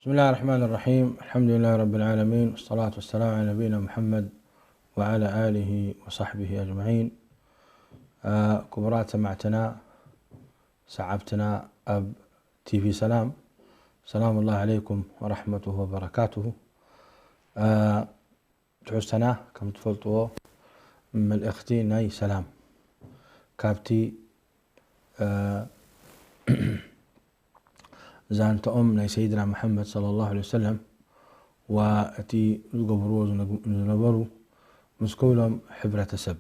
بسم الله الرحمن الرحيم. الحمد لله رب العالمين، والصلاة والسلام على نبينا محمد وعلى آله وصحبه أجمعين. ክቡራት ሰማዕትና፣ ሰዓብትና ኣብ ቲቪ ሰላም፣ ሰላም الله عليكم ورحمته وبركاته. ትሕዝቶና ከም ትፈልጥዎ፣ መልእኽቲ ናይ ሰላም ካብቲ ዛንተኦም ናይ ሰይድና መሓመድ صلى الله عليه وسلم፣ ወእቲ ዝገብርዎ ዝነግ-፣ ዝነበሩ ምስ ኩሎም ሕብረተሰብ፣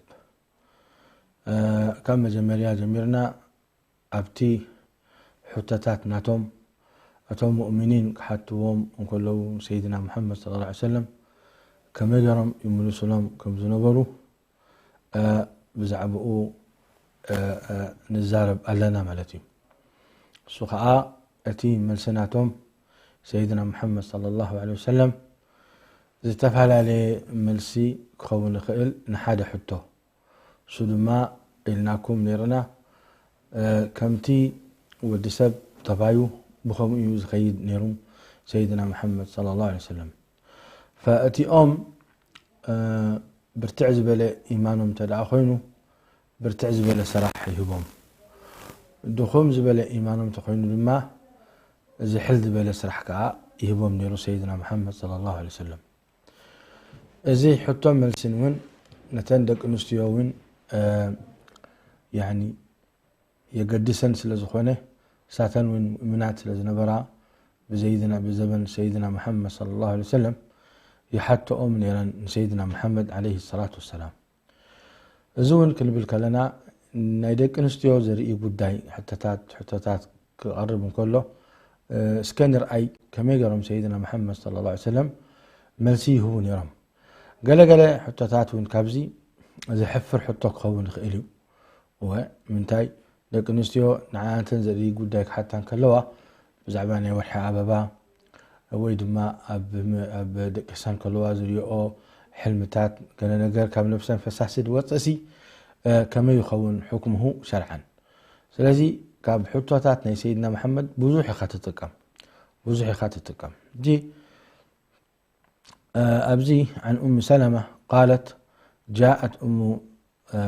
ካብ መጀመርያ ጀሚርና ኣብቲ ሕቶታት ናቶም፣ እቶም ሙእሚኒን ክሓትዎም እንከለዉ፣ ሰይድና መሓመድ صلى الله عليه وسلم ከመይ ገይሮም ይምልሱሎም ከም ዝነበሩ፣ ብዛዕባኡ ንዛረብ ኣለና ማለት እዩ። እሱ ኸዓ፣ እቲ መልሲ ናቶም፣ ሰይድና መሓመድ صلى الله عليه وسلم ዝተፈላለየ መልሲ ክኸውን ይኽእል ንሓደ ሕቶ። እሱ ድማ ኢልናኩም ነይርና፣ ከምቲ ወዲ ሰብ ጠባዩ ብኸምኡ እዩ ዝኸይድ ነይሩ ሰይድና መሓመድ صلى الله عليه وسلم። ፈእቲኦም ብርትዕ ዝበለ ኢማኖም እንተ ደኣ ኮይኑ፣ ብርትዕ ዝበለ ስራሕ ይህቦም። ድኹም ዝበለ ኢማኖም እንተኾይኑ ድማ፣ ዝሕል ዝበለ ስራሕ ከዓ ይህቦም ነይሩ ሰይድና መሓመድ صلى الله عليه وسلم። እዚ ሕቶ መልስን እውን ነተን ደቂ ኣንስትዮ እውን፣ ያኒ፣ የገድሰን ስለ ዝኾነ፣ ሳተን እውን ሙእሚናት ስለ ዝነበራ፣ ብዘይድና-፣ ብዘበን ሰይድና መሓመድ صلى الله عليه وسلم ይሓተኦም ነይረን ንሰይድና መሓመድ عليه الصلاة والسلام። እዚ እውን ክንብል ከለና፣ ናይ ደቂ ኣንስትዮ ዘርኢ ጉዳይ ሕቶታት፣ ሕቶታት ክቐርብ እንከሎ፣ እስከ ንርኣይ ከመይ ገይሮም ሰይድና መሓመድ صلى الله عليه وسلم መልሲ ይህቡ ነይሮም። ገለ ገለ ሕቶታት እውን ካብዚ ዘሕፍር ሕቶ ክኸውን ይኽእል እዩ። እወ፣ ምንታይ፣ ደቂ ኣንስትዮ ንዓኣንተን ዘርኢ ጉዳይ ክሓታ እንከለዋ፣ ብዛዕባ ናይ ወርሒ ኣበባ፣ ወይ ድማ ኣብ ም-፣ ኣብ ደቂሰን ከለዋ ዝሪኦ ሕልምታት፣ ገለ ነገር ካብ ነብሰን ፈሳሲ ዝወፅእሲ፣ እ፣ ከመይ ይኸውን ሕክምሁ ሸርዓን? ስለዚ ካብ ሕቶታት ናይ ሰይድና መሓመድ ብዙሕ ኢኻ ትጥቀም፣ ብዙሕ ኢኻ ትጥቀም። ሕጂ፣ እ፣ ኣብዚ عن أم سلمة قالت: جاءت أم، እ፣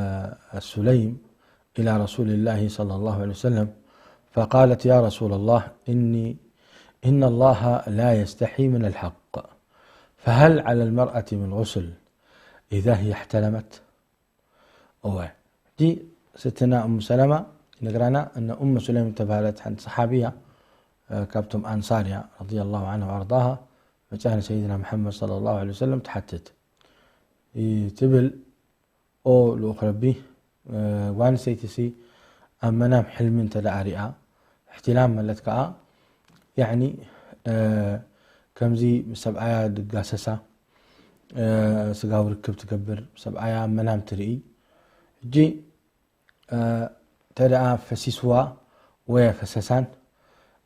سليم إلى رسول الله صلى الله عليه وسلم فقالت: يا رسول الله، إني، إن الله لا يستحي من الحق، فهل على المرأة من غسل إذا هي احتلمت؟ እወ። ሕጂ ስትና እሙ ሰለማ ይነግራና፣ እነ ኡም ሱለይም እተባህለት ሓንቲ ሰሓብያ፣ እ፣ ካብቶም ኣንሳር እያ፣ رضي الله عنها وأرضاها። መጽያ ንሰይድና መሓመድ صلى الله عليه وسلم ትሓትት። እ፣ ትብል፣ ኦ ልኡኽ ረቢ፣ እ፣ ጓል ኣንስተይቲሲ ኣብ መናም ሕልሚ እንተ ደኣ ሪኣ፣ እሕትላም ማለት ከኣ፣ ያዕኒ፣ እ፣ ከምዚ ምስ ሰብኣያ ድጋሰሳ፣ እ፣ ስጋዊ ርክብ ትገብር፣ ሰብኣያ ኣብ መናም ትርኢ። ሕጂ፣ እ፣ እንተ ደኣ ፈሲስዋ ወይ ኣይፈሰሳን፣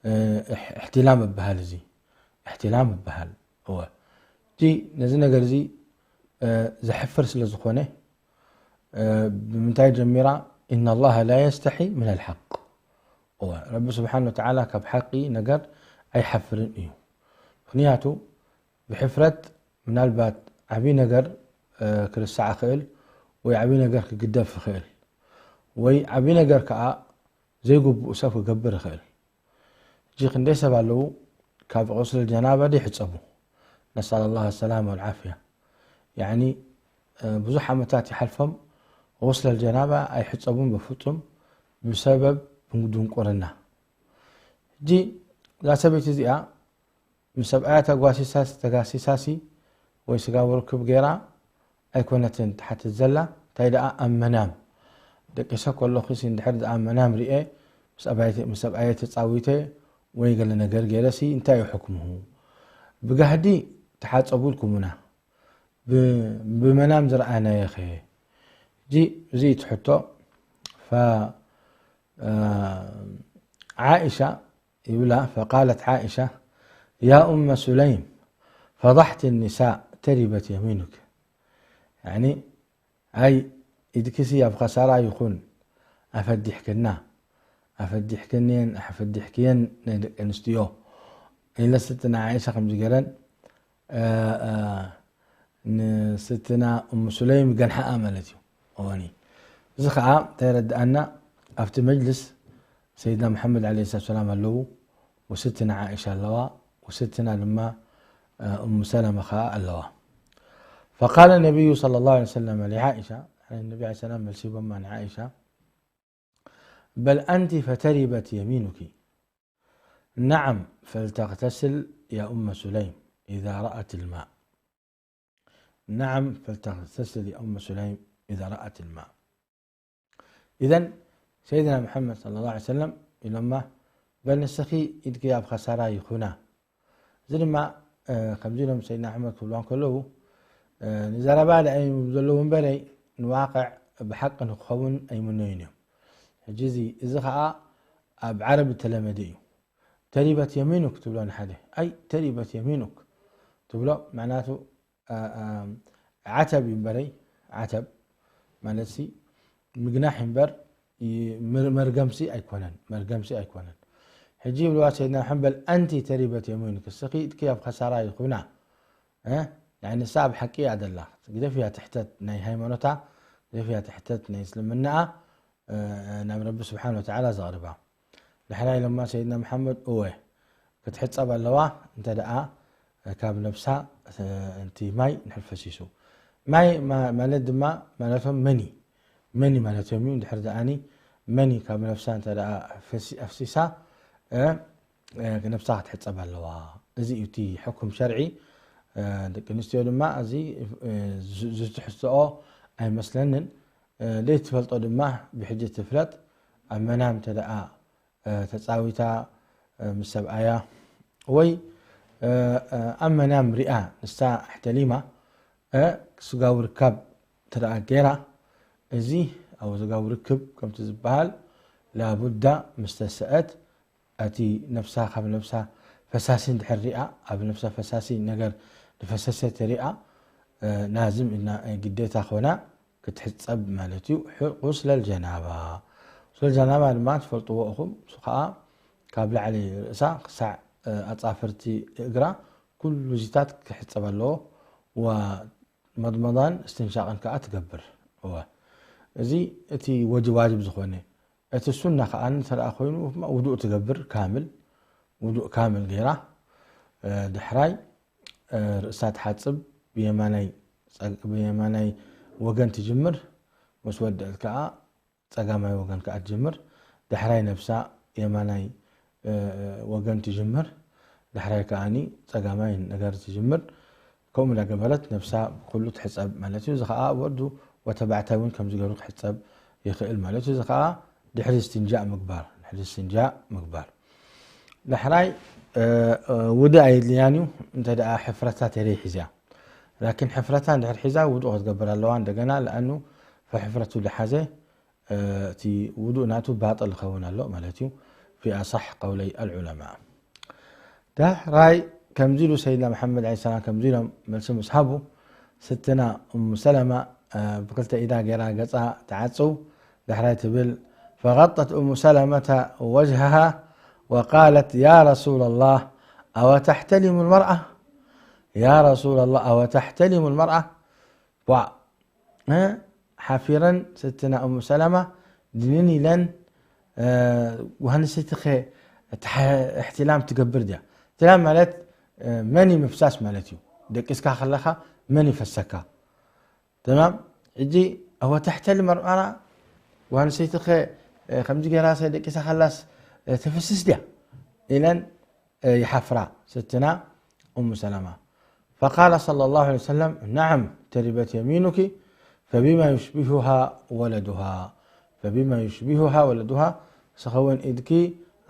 እ፣ እሕ-፣ እሕትላም ይበሃል እዚ። እሕትላም ይበሃል። እወ። ሕጂ ነዚ ነገር እዚ፣ እ፣ ዘሕፍር ስለ ዝኾነ፣ እ፣ ብምንታይ ጀሚራ? إن الله لا يستحي من الحق። እወ፣ ረቢ ስብሓን ወተዓላ ካብ ሓቂ ነገር ኣይሓፍርን እዩ። ምኽንያቱ ብሕፍረት ምናልባት ዓብዪ ነገር፣ እ፣ ክርሳዕ ይኽእል፣ ወይ ዓብዪ ነገር ክግደፍ ይኽእል፣ ወይ ዓብዪ ነገር ከኣ ዘይግቡእ ሰብ ክገብር ይኽእል። ሕጂ ክንደይ ሰብ ኣለዉ ካብ غسل الجنابة ዘይሕጸቡ? نسأل الله السلامة والعافية። ያዕኒ፣ እ፣ ብዙሕ ዓመታት ይሓልፎም غسل الجنابة ኣይሕጸቡን በፍጹም ብሰበብ ድንቁርና። ሕጂ እዛ ሰበይቲ እዚኣ ምስ ሰብኣያ ተጓሲሳስ-፣ ተጋሲሳሲ ወይ ስጋዊ ርክብ ገይራ ኣይኮነትን ትሓትት ዘላ። እንታይ ደኣ ኣብ መናም ደቂሰ ከለኹሲ እንድሕር ደኣ መናም ርኤ ምስ ኣባይተ-፣ ምስ ሰብኣየ ተጻዊተ ወይ ገለ ነገር ገይረሲ እንታይ እዩ ሕክምሁ? ብጋህዲ ተሓጸቡ ኢልኩሙና። ብ-፣ ብመናም ዝረኣናዮ ኸ? ሕጂ እዚ እዩ እቲ ሕቶ። ፈ-፣ እ፣ ዓኢሻ ይብላ፣ فقالت عائشة: يا أم سليم، فضحت النساء، تربت يمينك። ያዕኒ፣ ኣይ ኢድክሲ ኣብ ኸሳራ ይኹን፣ ኣፈዲሕክና፣ ኣፈዲሕክንየን፣ ኣፈዲሕክየን ናይ ደቂ ኣንስትዮ። ኢለ ስትና ዓኢሻ ከምዚ ገረን ንስትና እሙ ሱለይም ገንሓኣ ማለት እዩ። እወኒ እዚ ከዓ እንታይ የረድኣና? ኣብቲ መጅልስ ሰይድና መሓመድ ዓለይሂ ሰላቱ ሰላም ኣለዉ፣ ወስትና ዓኢሻ ኣለዋ፣ ወስትና ድማ እሙ ሰለማ ከዓ ኣለዋ። فقال النبي صلى الله عليه وسلم لعائشة، ነቢ ዓለይሂ ሰላም መልሲ ሂቦማ ንዓኢሻ፣ بل أنت فتربت يمينك، نعم فلتغتسل يا أم سليم إذا رأت الماء. نعم فلتغتسل يا أم سليم إذا رأت الماء. إذن ሰይድና መሓመድ صلى الله عليه وسلم ኢሎማ፣ በል ንስኺ ኢድኪ ኣብ ኸሳራ ይኹና። እዚ ድማ ከምዚ ኢሎም ሰይድና ኣሕመድ ክብልዋ ከለዉ፣ ንዘረባ ደኣ እዮም ዘለዉ እምበረይ ንዋቅዕ ብሓቂ ንክኸውን ኣይምነዩን እዮም። ሕጂ እዚ እዚ ኸዓ ኣብ ዓረብ እተለመደ እዩ። ተሪበት የሚኑክ ትብሎ ንሓደ፣ ኣይ ተሪበት የሚኑክ ትብሎ፣ ምዕናቱ ዓተብ እዩ እምበረይ፣ ዓተብ ማለት ሲ ምግናሕ እምበር መርገምሲ ኣይኮነን፣ መርገምሲ ኣይኮነን። ሕጂ ይብልዋ ሰይድና ሓንበል፣ ኣንቲ ተሪበት የሚኑክ፣ እስኺ ኢድኪ ኣብ ኸሳራ ይኹና። ንሳ ኣብ ሓቂ እያ ደላ። ግደፍያ ትሕተት ናይ ሃይማኖታ፣ ግደፍያ ትሕተት ናይ እስልምናኣ ናብ ረቢ ስብሓን ወተዓላ ዘቕርባ። ዳሕራይ ኢሎማ ሰይድና መሓመድ፣ እወ ክትሕጸብ ኣለዋ፣ እንተ ደኣ ካብ ነብሳ እቲ ማይ ንድሕር ፈሲሱ። ማይ ማለት ድማ ማለቶም መኒ፣ መኒ ማለቶም እዩ። እንድሕር ደኣኒ መኒ ካብ ነብሳ እንተ ደኣ ኣፍሲሳ ነብሳ ክትሕጸብ ኣለዋ። እዚ እዩ እቲ ሕኩም ሸርዒ። ደቂ ኣንስትዮ ድማ እዚ ዝትሕዝኦ ኣይመስለንን። ዘይትፈልጦ ድማ ብሕጂ ትፍለጥ። ኣብ መናም እንተ ደኣ ተጻዊታ ምስ ሰብኣያ ወይ ኣብ መናም ሪኣ ንሳ ኣሕተሊማ ስጋዊ ርካብ እንተ ደኣ ገይራ፣ እዚ ኣብ ስጋዊ ርክብ ከምቲ ዝበሃል ላቡዳ ምስ ተሰአት እቲ ነብሳ ካብ ነብሳ ፈሳሲ እንድሕር ሪኣ፣ ኣብ ነብሳ ፈሳሲ ነገር ዝፈሰሰ ተሪኣ፣ ላዝም ግዴታ ኮና ክትሕጸብ ማለት እዩ። ቁስለል ጀናባ፣ ቁስለል ጀናባ ድማ ትፈልጥዎ እኹም። እሱ ከዓ ካብ ላዕሊ ርእሳ ክሳዕ ኣጻፍርቲ እግራ ኩሉ ዚታት ክሕጸብ ኣለዎ። ወመድመዳን እስትንሻቅን ከዓ ትገብር። እወ፣ እዚ እቲ ወጅብ ዋጅብ ዝኾነ። እቲ ሱና ከዓ እንተ ደኣ ኮይኑ ውዱእ ትገብር ካምል፣ ውዱእ ካምል ገይራ፣ ዳሕራይ ርእሳ ትሓጽብ፣ ብየማናይ ጸግ-፣ ብየማናይ ወገን ትጅምር፣ ምስ ወደአት ከዓ ጸጋማይ ወገን ከዓ ትጅምር፣ ዳሕራይ ነብሳ የማናይ ወገን ትጅምር፣ ዳሕራይ ከዓኒ ጸጋማይ ነገር ትጅምር። ከምኡ እንዳገበረት ነብሳ ኩሉ ትሕጸብ ማለት እዩ። እዚ ከዓ ወዱ ወተባዕታይ እውን ከምዚ ገይሩ ክሕጸብ ይኽእል ማለት እዩ። እዚ ከዓ ድሕሪ እስትንጃእ ምግባር፣ ድሕሪ እስትንጃእ ምግባር። ዳሕራይ ውድእ ኣየድልያን እዩ፣ እንተ ደኣ ሕፍረታ ተደይ ሒዝያ። ላኪን ሕፍረታ እንድሕር ሒዛ ውዱእ ክትገብር ኣለዋ እንደገና፣ ለኣኑ ፈሕፍረቱ ዝሓዘ እቲ ውዱእ ናቱ ባጥል ይኸውን ኣሎ ማለት እዩ፣ ፊ ኣሳሕ ቀውለይ ኣልዑለማ። ዳሕራይ ከምዚ ኢሉ ሰይድና መሓመድ ዓለይሂ ሰላም ከምዚ ኢሎም መልሲ ምስ ሃቡ፣ ስትና እሙ ሰለማ ብክልተ ኢዳ ገይራ ገጻ ትዓጽው። ዳሕራይ ትብል፣ فغطت أم سلمة وجهها وقالت يا رسول الله أو تحتلم المرأة؟ يا رسول الله أو تحتلم المرأة؟ ቧዕ ሓፊረን ስትና እሙ ሰለማ ድንን ኢለን፣ ጓል ኣንስተይቲ ኸ እሕትላም ትገብር ድያ? እሕትላም ማለት መኒ ምፍሳስ ማለት እዩ። ደቂስካ ከለኻ መኒ ይፈሰካ። ተማም። ሕጂ ኣወ ተሕተል መርኣና ጓል ኣንስተይቲ ኸ ከምዚ ገይራ ሰ ደቂሳ ከላስ ትፍስስ ድያ ኢለን ይሓፍራ ስትና እሙ ሰለማ። فقال صلى الله عليه وسلم نعم تربت يمينك فبما يشبهها ولدها، فبما يشبهها ولدها، ንስኺ እውን ኢድኪ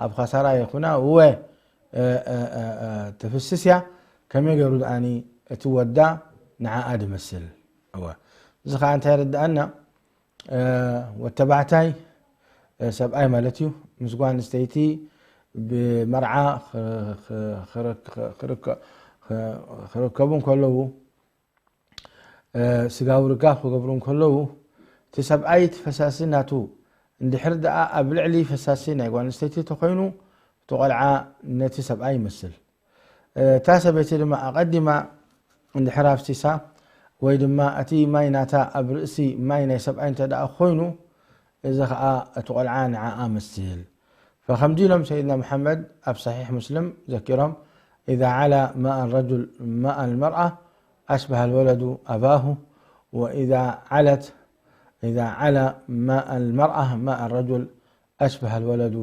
ኣብ ኸሳራ ይኹና እወ ትፍስስ እያ፣ ከመይ ገይሩ ደኣኒ እቲ ወዳ ንዓኣ ድመስል። እወ እዚ ኸዓ እንታይ የረድኣና? ወተባዕታይ ሰብኣይ ማለት እዩ ምስ ጓል ኣንስተይቲ ብመርዓ ክርከቡ እንከለዉ ስጋዊ ርካብ ክገብሩ እንከለዉ እቲ ሰብኣይ እቲ ፈሳሲ ናቱ እንድሕር ደኣ ኣብ ልዕሊ ፈሳሲ ናይ ጓል ኣንስተይቲ ተኮይኑ እቲ ቆልዓ ነቲ ሰብኣይ ይመስል። እታ ሰበይቲ ድማ ኣቐዲማ እንድሕር ኣፍሲሳ፣ ወይ ድማ እቲ ማይ ናታ ኣብ ርእሲ ማይ ናይ ሰብኣይ እንተ ደኣ ኮይኑ፣ እዚ ኸኣ እቲ ቆልዓ ንዓኣ መስል። ፈኸምዚ ኢሎም ሰይድና መሓመድ ኣብ ሰሒሕ ሙስሊም ዘኪሮም፣ "إذا علا ماء الرجل ماء المرأة أشبه الولد أباه، وإذا علت، إذا علا ماء المرأة ماء الرجل أشبه الولد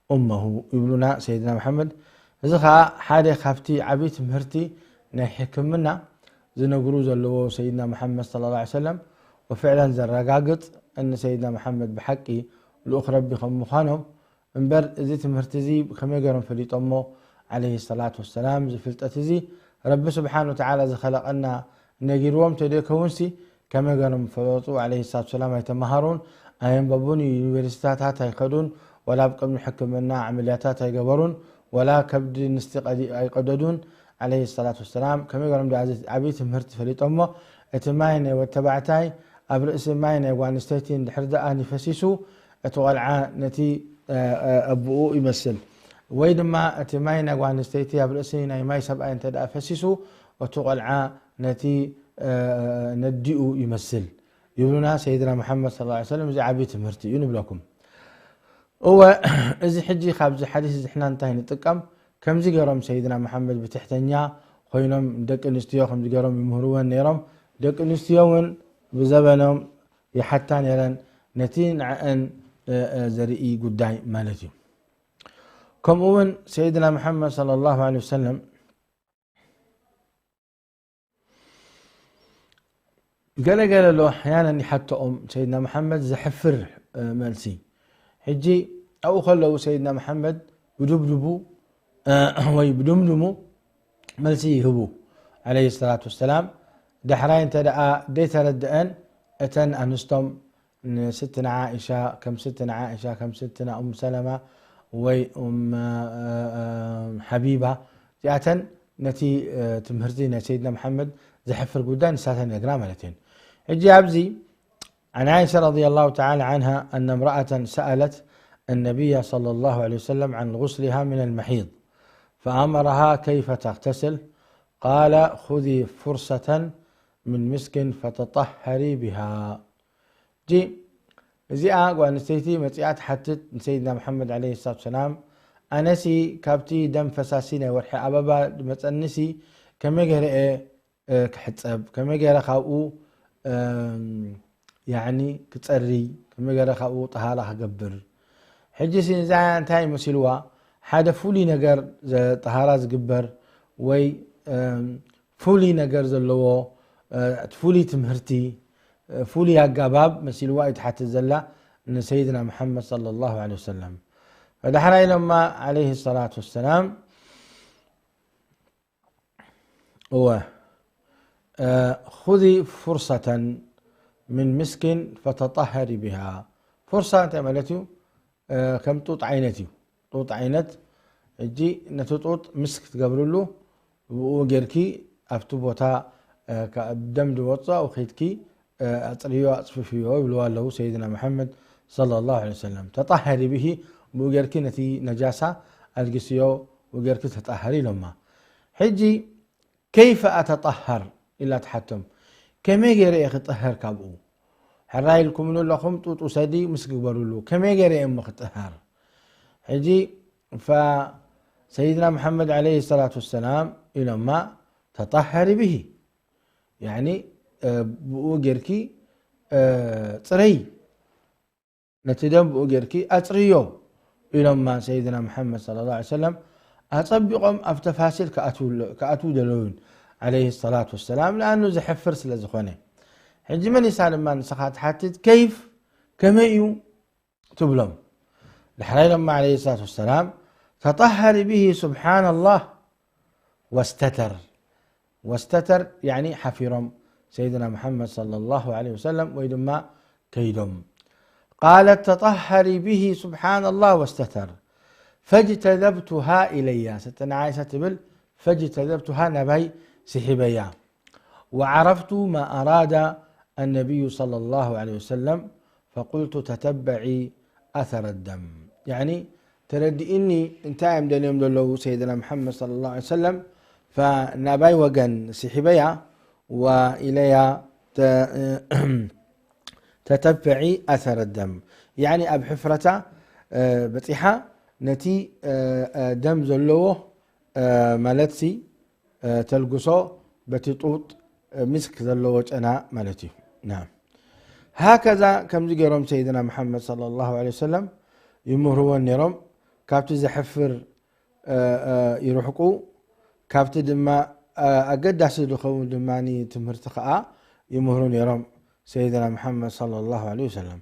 أمه" ይብሉና ሰይድና መሓመድ። እዚ ኸኣ ሓደ ካብቲ ዓብዪ ትምህርቲ ናይ ሕክምና ዝነግሩ ዘለዎ ሰይድና መሓመድ ሰለላሁ ዐለይሂ ወሰለም፣ ወፍዕለን ዘረጋግጽ፣ እኒ ሰይድና መሓመድ ብሓቂ ልኡኽ ረቢ ከም ምዃኖም። እምበር እዚ ትምህርቲ እዚ ከመይ ገይሮም ፈሊጦሞ? ዐለይሂ ሰላቱ ወሰላም፣ እዚ ፍልጠት እዚ ረቢ ስብሓን ወተዓላ ዝኸለቐና ነጊርዎም ተደይከውንሲ፣ ከመይ ገይሮም ፈለጡ? ዐለይሂ ሰላቱ ወሰላም ኣይተመሃሩን፣ ኣየንበቡን፣ ዩኒቨርሲቲታት ኣይከዱን፣ ወላ ኣብ ቅድሚ ሕክምና ዓመልያታት ኣይገበሩን፣ ወላ ከብዲ ንስቲ ቀዲ-፣ ኣይቀደዱን። ዐለይሂ ሰላቱ ወሰላም፣ ከመይ ገይሮም ደኣ እዚ ዓብዪ ትምህርቲ ፈሊጦሞ? እቲ ማይ ናይ ወድ ተባዕታይ ኣብ ርእሲ ማይ ናይ ጓል ኣንስተይቲ እንድሕር ደኣ ንፈሲሱ፣ እቲ ቆልዓ ነቲ፣ እ፣ እ፣ ኣቦኡ ይመስል። ወይ ድማ እቲ ማይ ናይ ጓል ኣንስተይቲ ኣብ ርእሲ ናይ ማይ ሰብኣይ እንተ ደኣ ፈሲሱ፣ እቲ ቆልዓ ነቲ፣ እ፣ ነዲኡ ይመስል ይብሉና ሰይድና መሓመድ ሰለላሁ ዐለይሂ ወሰለም። እዚ ዓብዪ ትምህርቲ እዩ ንብለኩም። እወ፣ እዚ ሕጂ ካብዚ ሓዲስ እዚ ንሕና እንታይ ንጥቀም? ከምዚ ገይሮም ሰይድና መሓመድ ብትሕተኛ ኮይኖም ደቂ ኣንስትዮ ከምዚ ገይሮም ይምህርወን ነይሮም። ደቂ ኣንስትዮ እውን ብዘበኖም ይሓታ ነይረን፣ ነቲ ንዐአን፣ እ፣ እ፣ ዘርኢ ጉዳይ ማለት እዩ። ከምኡ እውን ሰይድና መሓመድ ሰለላሁ ዐለይሂ ወሰለም ገለ ገለ ኣሎ ኣሕያናን ይሓተኦም ሰይድና መሓመድ ዘሕፍር፣ እ፣ መልሲ። ሕጂ ኣብኡ ከለዉ ሰይድና መሓመድ ብድብድቡ፣ እ፣ ወይ ብድምድሙ መልሲ ይህቡ ዐለይሂ ሰላቱ ወሰላም። ዳሕራይ እንተ ደኣ ዘይተረድአን እተን ኣንስቶም ንስትና ዓኢሻ፣ ከም ስትና ዓኢሻ፣ ከም ስትና ኡም ሰለማ ወይ ኡም፣ እ፣ እ፣ ሓቢባ፣ እዚኣተን ነቲ፣ እ፣ ትምህርቲ ናይ ሰይድና መሓመድ ዘሕፍር ጉዳይ ንሳተን ነግራ ማለት እየን። ሕጂ ኣብዚ عن عائشة رضي الله تعالى عنها أن امرأة سألت النبي صلى الله عليه وسلم عن غسلها من المحيض، فأمرها كيف تغتسل، قال: خذي فرصة من مسك فتطهري بها. ጂ እዚኣ ጓል ኣንስተይቲ መጺኣ ትሓትት ንሰይድና መሓመድ ዐለይሂ ሰላቱ ወሰላም፣ ኣነሲ ካብቲ ደም ፈሳሲ ናይ ወርሒ ኣበባ ዝመጸኒሲ ከመይ ገይረ እየ፣ እ፣ ክሕጸብ? ከመይ ገይረ ካብኡ፣ እም፣ ያዕኒ ክጸሪ? ከመይ ገይረ ካብኡ ጠሃራ ክገብር? ሕጂ ሲ እዚኣ እንታይ መሲልዋ? ሓደ ፍሉይ ነገር ዘ-፣ ጠሃራ ዝግበር ወይ፣ እም፣ ፍሉይ ነገር ዘለዎ፣ እ፣ ፍሉይ ትምህርቲ፣ እ፣ ፍሉይ ኣገባብ መሲልዋ እዩ ትሓትት ዘላ ንሰይድና መሓመድ ሰለላሁ ዐለይሂ ወሰለም። ፈዳሕራ ኢሎማ ዐለይሂ ሰላቱ ወሰላም፣ እወ፣ እ፣ خذي فرصة من مسك فتطهري بها። ፉርሳ እንታይ ማለት እዩ? እ፣ ከም ጡጥ ዓይነት እዩ። ጡጥ ዓይነት፣ ሕጂ ነቲ ጡጥ ምስክ ትገብርሉ፣ ብኡ ጌርኪ ኣብቲ ቦታ፣ እ፣ ከ-፣ ደም ዝወፅኦ ኸይድኪ፣ እ፣ ኣፅርዮ፣ ኣፅፍፍዮ ይብልዋ ኣለዉ ሰይድና መሓመድ ሰለላሁ ዐለይሂ ወሰለም። ተጣሃሪ ብሂ፣ ብኡ ጌርኪ ነቲ ነጃሳ ኣልግስዮ፣ ብኡ ጌርኪ ተጣሃሪ ኢሎማ። ሕጂ ከይፈ ኣተጣሃር ኢላ ትሓቶም። ከመይ ገይረ እየ ክጥሃር ካብኡ? ሕራይ ኢልኩምኒ ኣለኹም፣ ጡጥ ውሰዲ፣ ምስክ ግበርሉ። ከመይ ገይረ እየ እሞ ክጥሃር? ሕጂ፣ ፈ-፣ ሰይድና መሓመድ ዐለይሂ ሰላቱ ወሰላም ኢሎማ፣ "ተጣሃሪ ብሂ"፣ ያዕኒ፣ እ፣ ብኡ ጌርኪ፣ እ፣ ጽረዪ። ነቲ ደም ብኡ ጌርኪ ኣጽርዮ ኢሎማ ሰይድና መሓመድ ሰለላሁ ዐለይሂ ወሰለም። ኣጸቢቖም ኣብ ተፋሲል ክኣትው-፣ ክኣትዉ ደለዩን ዐለይሂ ሰላቱ ወሰላም፣ ለኣኑ ዘሕፍር ስለ ዝኾነ። ሕጂ መሊሳ ድማ ንስኻ ትሓትት፣ ከይፍ፣ ከመይ እዩ ትብሎም። ዳሕራይ ኢሎማ ዐለይሂ ሰላቱ ወሰላም፣ "ተጣሃሪ ብሂ ሱብሓነላህ ወስተተር።" ወስተተር፣ ያዕኒ ሓፊሮም ሰይድና መሓመድ ሰለላሁ ዐለይሂ ወሰለም ወይ ድማ ከይዶም። ቃለት፣ "ተጣሃሪ ብሂ ሱብሓነላህ ወስተተር። ፈጅተዘብቱሃ ኢለያ።" ሰይድና ዓይሻ ትብል፣ "ፈጅተዘብቱሃ፣ ናባይ ስሒበያ። ወዓረፍቱ ማ ኣራዳ ኣነቢዩ ሰለላሁ ዐለይሂ ወሰለም፣ ፈቁልቱ ተተበዒ ኣሰረ ደም።" ያዕኒ፣ ተረዲእኒ እንታይ እዮም ደልዮም ዘለዉ ሰይድና መሓመድ ሰለላሁ ዐለይሂ ወሰለም፣ ናባይ ወገን ስሒበያ ወኢለያ ተተብዒ ኣሰረ ደም። ያኒ ኣብ ሕፍረታ በፂሓ ነቲ ደም ዘለዎ ማለትሲ ተልግሶ በቲ ጡጥ ምስክ ዘለዎ ጨና ማለት እዩ። ሃከዛ ከምዚ ገይሮም ሰይድና መሓመድ صلى الله عليه وسلم ይምህርዎን ነይሮም። ካብቲ ዘሕፍር ይርሕቁ፣ ካብቲ ድማ ኣገዳሲ ዝኸውን ድማ ትምህርቲ ከዓ ይምህሩ ነይሮም ሰይድና መሓመድ صلى الله عليه وسلم።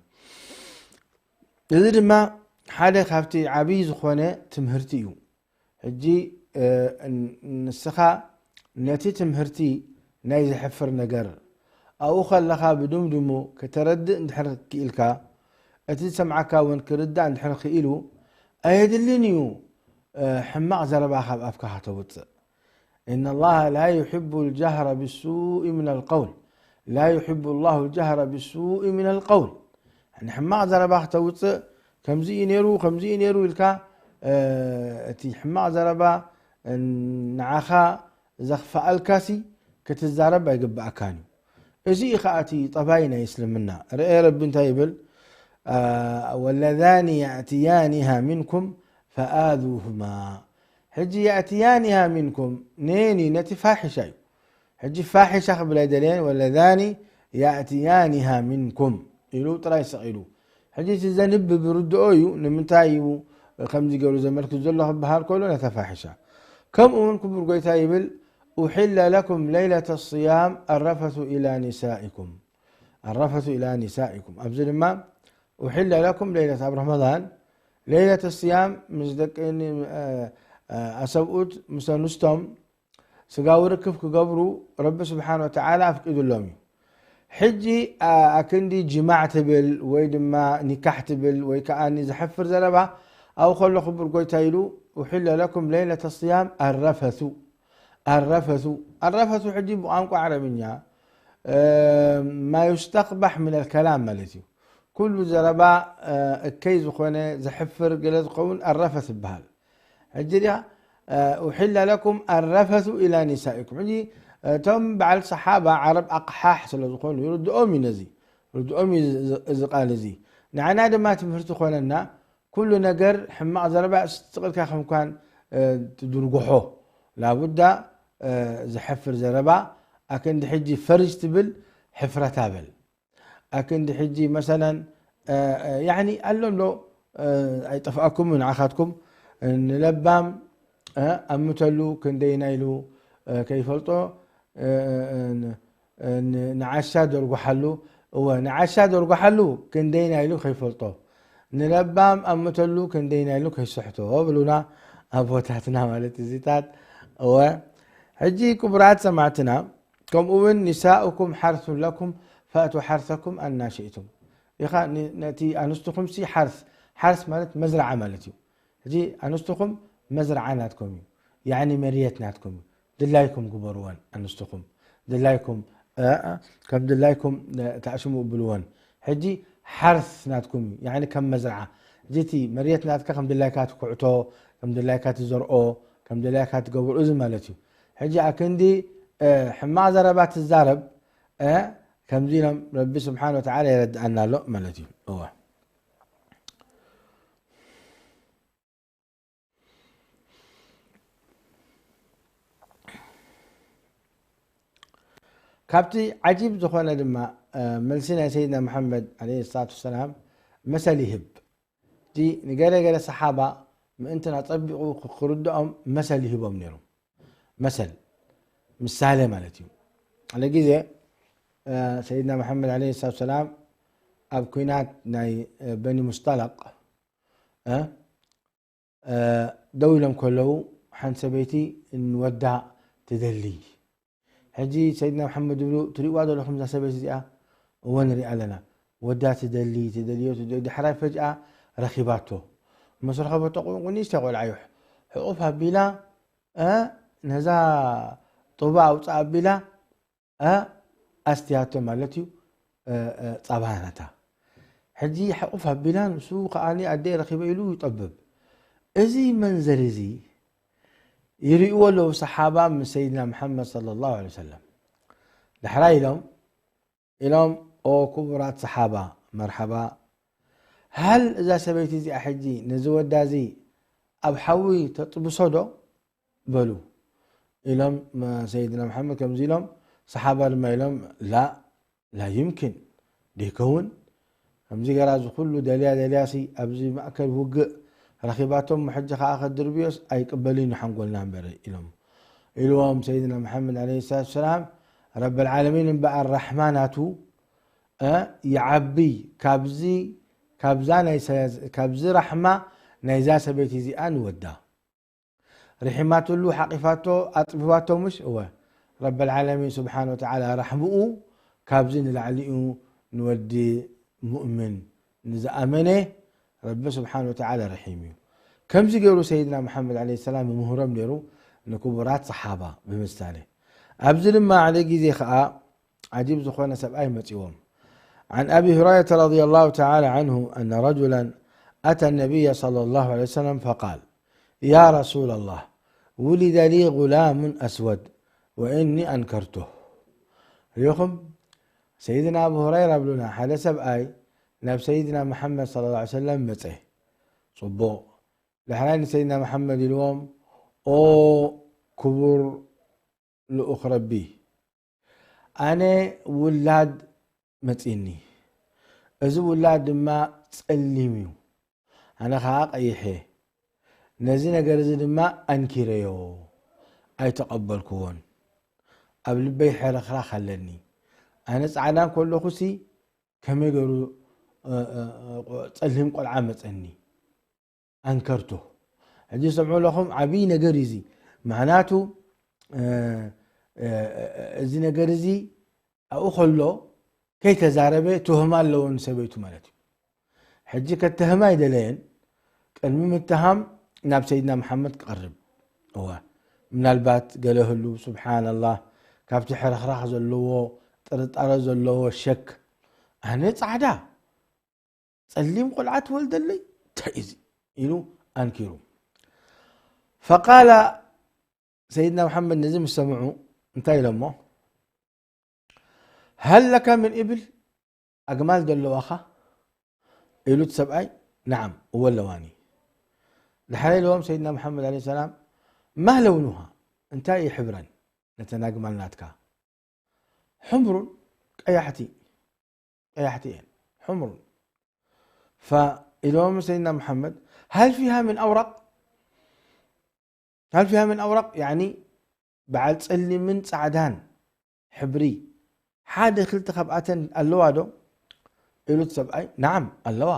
እዚ ድማ ሓደ ካብቲ ዓብዪ ዝኾነ ትምህርቲ እዩ። ሕጂ ንስኻ ነቲ ትምህርቲ ናይ ዘሕፍር ነገር ኣብኡ ከለኻ ብድምድሙ ከተረድእ እንድሕር ክኢልካ፣ እቲ ዝሰምዓካ እውን ክርዳእ እንድሕር ክኢሉ፣ ኣየድልን እዩ ሕማቕ ዘረባ ካብ ኣፍካ ከተውፅእ። إن الله لا يحب الجهر بالسوء من القول، لا يحب الله الجهر بالسوء من القول። ሕማቕ ዘረባ ክተውፅእ፣ ከምዚ እዩ ነይሩ፣ ከምዚ እዩ ነይሩ ኢልካ እቲ ሕማቕ ዘረባ ንዓኻ ዘኽፍኣልካሲ ክትዛረብ ኣይግብኣካን እዩ። እዚ እዩ ከዓ እቲ ጠባይ ናይ እስልምና። ርአ ረቢ እንታይ ይብል? ወለዛኒ ያእትያኒሃ ሚንኩም ፈኣዙሁማ። ሕጂ ያእትያኒሃ ሚንኩም፣ ነየን እዩ? ነቲ ፋሒሻ እዩ። ሕጂ ፋሒሻ ክብል ኣይደለየን። ወለዛኒ ያእትያኒሃ ሚንኩም ኢሉ ጥራይ ሰቒሉ። ሕጂ እቲ ዘንብብ ርድኦ እዩ። ንምንታይ እዩ ከምዚ ገይሩ ዘመልክት ዘሎ ክበሃል ከሎ ነታ ፋሒሻ። ከምኡ እውን ክቡር ጎይታ ይብል፣ ኡሒለ ለኩም ለይለተ ስያም ኣረፈቱ ኢላ ኒሳኢኩም። ኣረፈቱ ኢላ ኒሳኢኩም። ኣብዚ ድማ ኡሒለ ለኩም ለይለት ኣብ ረመዳን ለይለተ ስያም ምስ ደቂ ኣሰብኡት ምስ ኣንስቶም ስጋዊ ርክብ ክገብሩ ረቢ ስብሓን ወተዓላ ኣፍቂዱሎም እዩ። ሕጂ ኣክንዲ ጅማዕ ትብል ወይ ድማ ኒካሕ ትብል ወይ ከዓ ዘሕፍር ዘረባ ኣብኡ ከሎ ክቡር ጎይታ ኢሉ ኡሒለ ለኩም ለይለተ ስያም ኣረፈቱ ኣረፈቱ ኣረፈቱ። ሕጂ ብቋንቋ ዓረብኛ ማ ዩስተቅባሕ ምን ኣልከላም ማለት እዩ። ኩሉ ዘረባ እከይ ዝኾነ ዘሕፍር ገለ ዝኸውን ኣረፈት ይበሃል። ሕጂ ዲኣ ኡሒለ ለኩም ኣረፈቱ ኢላ ኒሳኢኩም። ሕጂ እቶም በዓል ሰሓባ ዓረብ ኣቕሓሕ ስለ ዝኾኑ ይርድኦም እዩ ነዚ፣ ርድኦም እዩ እዚ ቃል እዚ። ንዓና ድማ ትምህርቲ ኮነና። ኩሉ ነገር ሕማቕ ዘረባ ስጥቕልካ ከምኳን ትድርጉሖ። ላቡዳ ዘሕፍር ዘረባ ኣክንዲ ሕጂ ፈርጅ ትብል ሕፍረታ በል። ኣክንዲ ሕጂ መሰለን ያኒ ኣሎ ኣሎ ኣይጠፍኣኩም ንዓኻትኩም ንለባም ኣምተሉ ክንደይና ኢሉ ከይፈልጦ ንዓሻ ደርጉሓሉ እወ ንዓሻ ደርጉሓሉ ክንደይና ኢሉ ከይፈልጦ ንለባም ኣምተሉ ክንደይና ኢሉ ከይስሕቶ ብሉና ኣቦታትና ማለት እዚታት እወ ሕጂ ክቡራት ሰማዕትና ከምኡ እውን ኒሳኡኩም ሓርሱን ለኩም ፈእቱ ሓርሰኩም ኣና ሽእቱም። ኢኻ ነቲ ኣንስትኹም ሲ ሓርስ ሓርስ ማለት መዝረዓ ማለት እዩ። ሕጂ ኣንስትኹም መዝረዓ ናትኩም እዩ። ያኒ መርየት ናትኩም እዩ። ድላይኩም ግበርወን ኣንስትኹም ድላይኩም ከም ድላይኩም ተዕሽሙ ብልወን። ሕጂ ሓርስ ናትኩም እዩ። ያኒ ከም መዝረዓ ሕጂ እቲ መርየት ናትካ ከም ድላይካ ትኩዕቶ ከም ድላይካ ትዘርኦ ከም ድላይካ ትገብር እዚ ማለት እዩ። ሕጂ ኣክንዲ ሕማቕ ዘረባ ትዛረብ ከምዚ ኢሎም ረቢ ስብሓን ወተዓላ የረድኣና ኣሎ ማለት እዩ። እወ ካብቲ ዓጂብ ዝኾነ ድማ መልሲ ናይ ሰይድና መሓመድ ዓለይሂ ሰላቱ ወሰላም መሰል ይህብ። እቲ ንገለ ገለ ሰሓባ ምእንትን ኣጸቢቑ ክርድኦም መሰል ይህቦም ነይሮም። መሰል ምሳሌ ማለት እዩ። ሓደ ግዜ ሰይድና መሓመድ ዓለይሂ ሰላቱ ወሰላም ኣብ ኩናት ናይ በኒ ሙስጠለቅ ደው ኢሎም ከለዉ ሓንቲ ሰበይቲ ንወዳ ትደሊ። ሕጂ ሰይድና መሓመድ ዝብሉ ትሪእዋ ዘለኹም እዛ ሰበይቲ እዚኣ እወ ንሪኣ ኣለና። ወዳ ትደሊ ትደልዮ ትደልዮ ዳሕራይ ፈጅኣ ረኺባቶ። ምስ ረኸበቶ ንእሽተይ ቆልዓ እዩ ሕቑፍ ኣቢላ ነዛ ጡባ ኣውፅኣ ኣቢላ ኣስትያቶ ማለት እዩ ፃባ ናታ። ሕጂ ሕቑፍ ኣቢላ ንሱ ከዓኒ ኣደ ረኺበ ኢሉ ይጠብብ። እዚ መንዘር እዚ ይርእይዎ ኣለዉ ሰሓባ ምስ ሰይድና መሓመድ ሰለላሁ ዐለይሂ ወሰለም። ዳሕራይ ኢሎም፣ ኢሎም፣ "ኦ ክቡራት ሰሓባ፣ መርሓባ፣ ሃል እዛ ሰበይቲ እዚኣ ሕጂ ነዚ ወዳ እዚ ኣብ ሓዊ ተጥብሶ ዶ?" በሉ ኢሎም። መ-፣ ሰይድና መሓመድ ከምዚ ኢሎም፣ ሰሓባ ድማ ኢሎም፣ "ላ፣ ላ ይምኪን፣ ደይከውን። ከምዚ ገራ እዚ ኩሉ ደልያ ደልያሲ ኣብዚ ማእከል ውግእ ረኺባቶም፣ ሕጂ ከኣ ከድርብዮስ ኣይቅበልን እዩ ሓንጎልና እምበር" ኢሎም። ኢልዎም ሰይድና መሓመድ ዐለይሂ ሰላቱ ወሰላም፣ ረብል ዓለሚን እምበኣር ራሕማ ናቱ፣ እ፣ ይዓቢ። ካብዚ፣ ካብዛ ናይ ሰ-፣ ካብዚ ራሕማ ናይዛ ሰበይቲ እዚኣ ንወዳ። ርሒማትሉ፣ ሓቂፋቶ፣ ኣጥቢባቶ፣ ምሽ? እወ። ረብል ዓለሚን ስብሓነ ወተዓላ ራሕምኡ ካብዚ ንላዕሊ እዩ ንወዲ ሙእምን ንዝኣመነ ረቢ ስብሓነ ወተዓላ ረሒም እዩ። ከምዚ ገይሩ ሰይድና መሓመድ ዐለይሂ ሰላም ይምህሮም ነይሩ ንክቡራት ሰሓባ ብምሳሌ። ኣብዚ ድማ ሓደ ግዜ ኸዓ ዓጂብ ዝኾነ ሰብኣይ መጺዎም። عن أبي هريرة رضي الله تعالى عنه أن رجلا أتى النبي صلى الله عليه وسلم فقال: يا رسول الله، ولد لي غلام أسود وإني أنكرته. ርኢኹም፣ ሰይድና ኣቡ ሁረይራ ብሉና፣ ሓደ ሰብኣይ ናብ ሰይድና መሓመድ ሰለላሁ ዐለይሂ ወሰለም መጸ። ጽቡቕ። ዳሕራይ ንሰይድና መሓመድ ኢልዎም፣ "ኦ ክቡር ልኡኽ ረቢ፣ ኣነ ውላድ መጺኒ። እዚ ውላድ ድማ ጸሊም እዩ። ኣነ ኸኣ ቀይሕ እየ። ነዚ ነገር እዚ ድማ ኣንኪረዮ፣ ኣይተቐበልክዎን። ኣብ ልበይ ሕርኽራኽ ኣለኒ። ኣነ ጻዕዳ ከለኹሲ ከመይ ገይሩ፣ እ፣ እ፣ እ፣ ጸሊም ቆልዓ መጸኒ?" ኣንከርቶ። ሕጂ ሰምዑ ኣለኹም፣ ዓብዪ ነገር እዩ እዚ። ምኽንያቱ፣ እ፣ እ፣ እዚ ነገር እዚ ኣብኡ ከሎ ከይተዛረበ ትህማ ኣለዎ ንሰበይቱ ማለት እዩ። ሕጂ ከተህማ ኣይደለየን፣ ቅድሚ ምትሃም ናብ ሰይድና መሓመድ ክቐርብ። እወ፣ ምናልባት ገለ ህሉ፣ ስብሓንላህ፣ ካብቲ ሕርኽራኽ ዘለዎ፣ ጥርጣረ ዘለዎ፣ ሸክ፣ ኣነ ጻዕዳ፣ ጸሊም ቆልዓ ትወልደለይ? እንታይ እዚ? ኢሉ ኣንኪሩ። ፈቃለ፣ ሰይድና መሓመድ ነዚ ምስ ሰምዑ እንታይ ኢሎሞ? "ሀል ለከ ምን እብል? ኣግማል ዶ ኣለዋኻ?" ኢሉ እቲ ሰብኣይ፣ "ነዓም፣ እወ ኣለዋኒ።" ድሓር ኢልዎም ሰይድና መሓመድ ዐለይሂ ሰላም፣ "ማ ለውኑሃ? እንታይ እዩ ሕብረን ነተን ኣግማል ናትካ?" "ሑምሩን፣ ቀያሕቲ፣ ቀያሕቲ እየን፣ ሑምሩን።" ፈኢሎም ሰይድና መሓመድ፣ "ሀል ፊሃ ምን ኣውራቅ? ሀል ፊሃ ምን ኣውራቅ? ያዕኒ በዓል ጸሊምን ጻዕዳን ሕብሪ ሓደ ክልተ ካብኣተን ኣለዋ ዶ?" ኢሉ እቲ ሰብኣይ፣ "ነዓም፣ ኣለዋ።"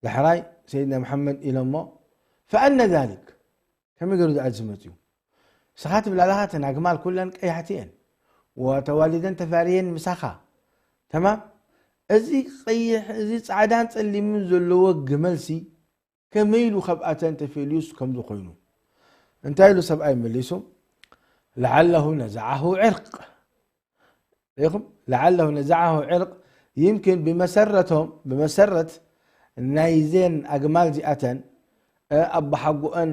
ዳሕራይ ሰይድና መሓመድ ኢሎሞ፣ "ፈአነ ዛሊክ?" ከመይ ገይሩ ዝኣዝዝ መጽዩ? ንስኻ ትብል ኣለኻ፣ እተን ኣግማል ኩለን ቀያሕቲ እየን፣ ወተዋሊደን ተፋርየን ምሳኻ። ተማም? እዚ ቀይሕ፣ እዚ ጻዕዳን ጸሊምን ዘለዎ ግመልሲ ከመይ ኢሉ ካብኣተን ተፈልዩስ ከምዚ ኮይኑ? እንታይ ኢሉ ሰብኣይ መሊሱ? "ለዓለሁ ነዘዓሁ ዕርቅ።" ርኢኹም? "ለዓለሁ ነዘዓሁ ዕርቅ"፣ ይምኪን ብመሰረቶም፣ ብመሰረት ናይዘን ኣግማል እዚኣተን፣ እ፣ ኣባሓጎአን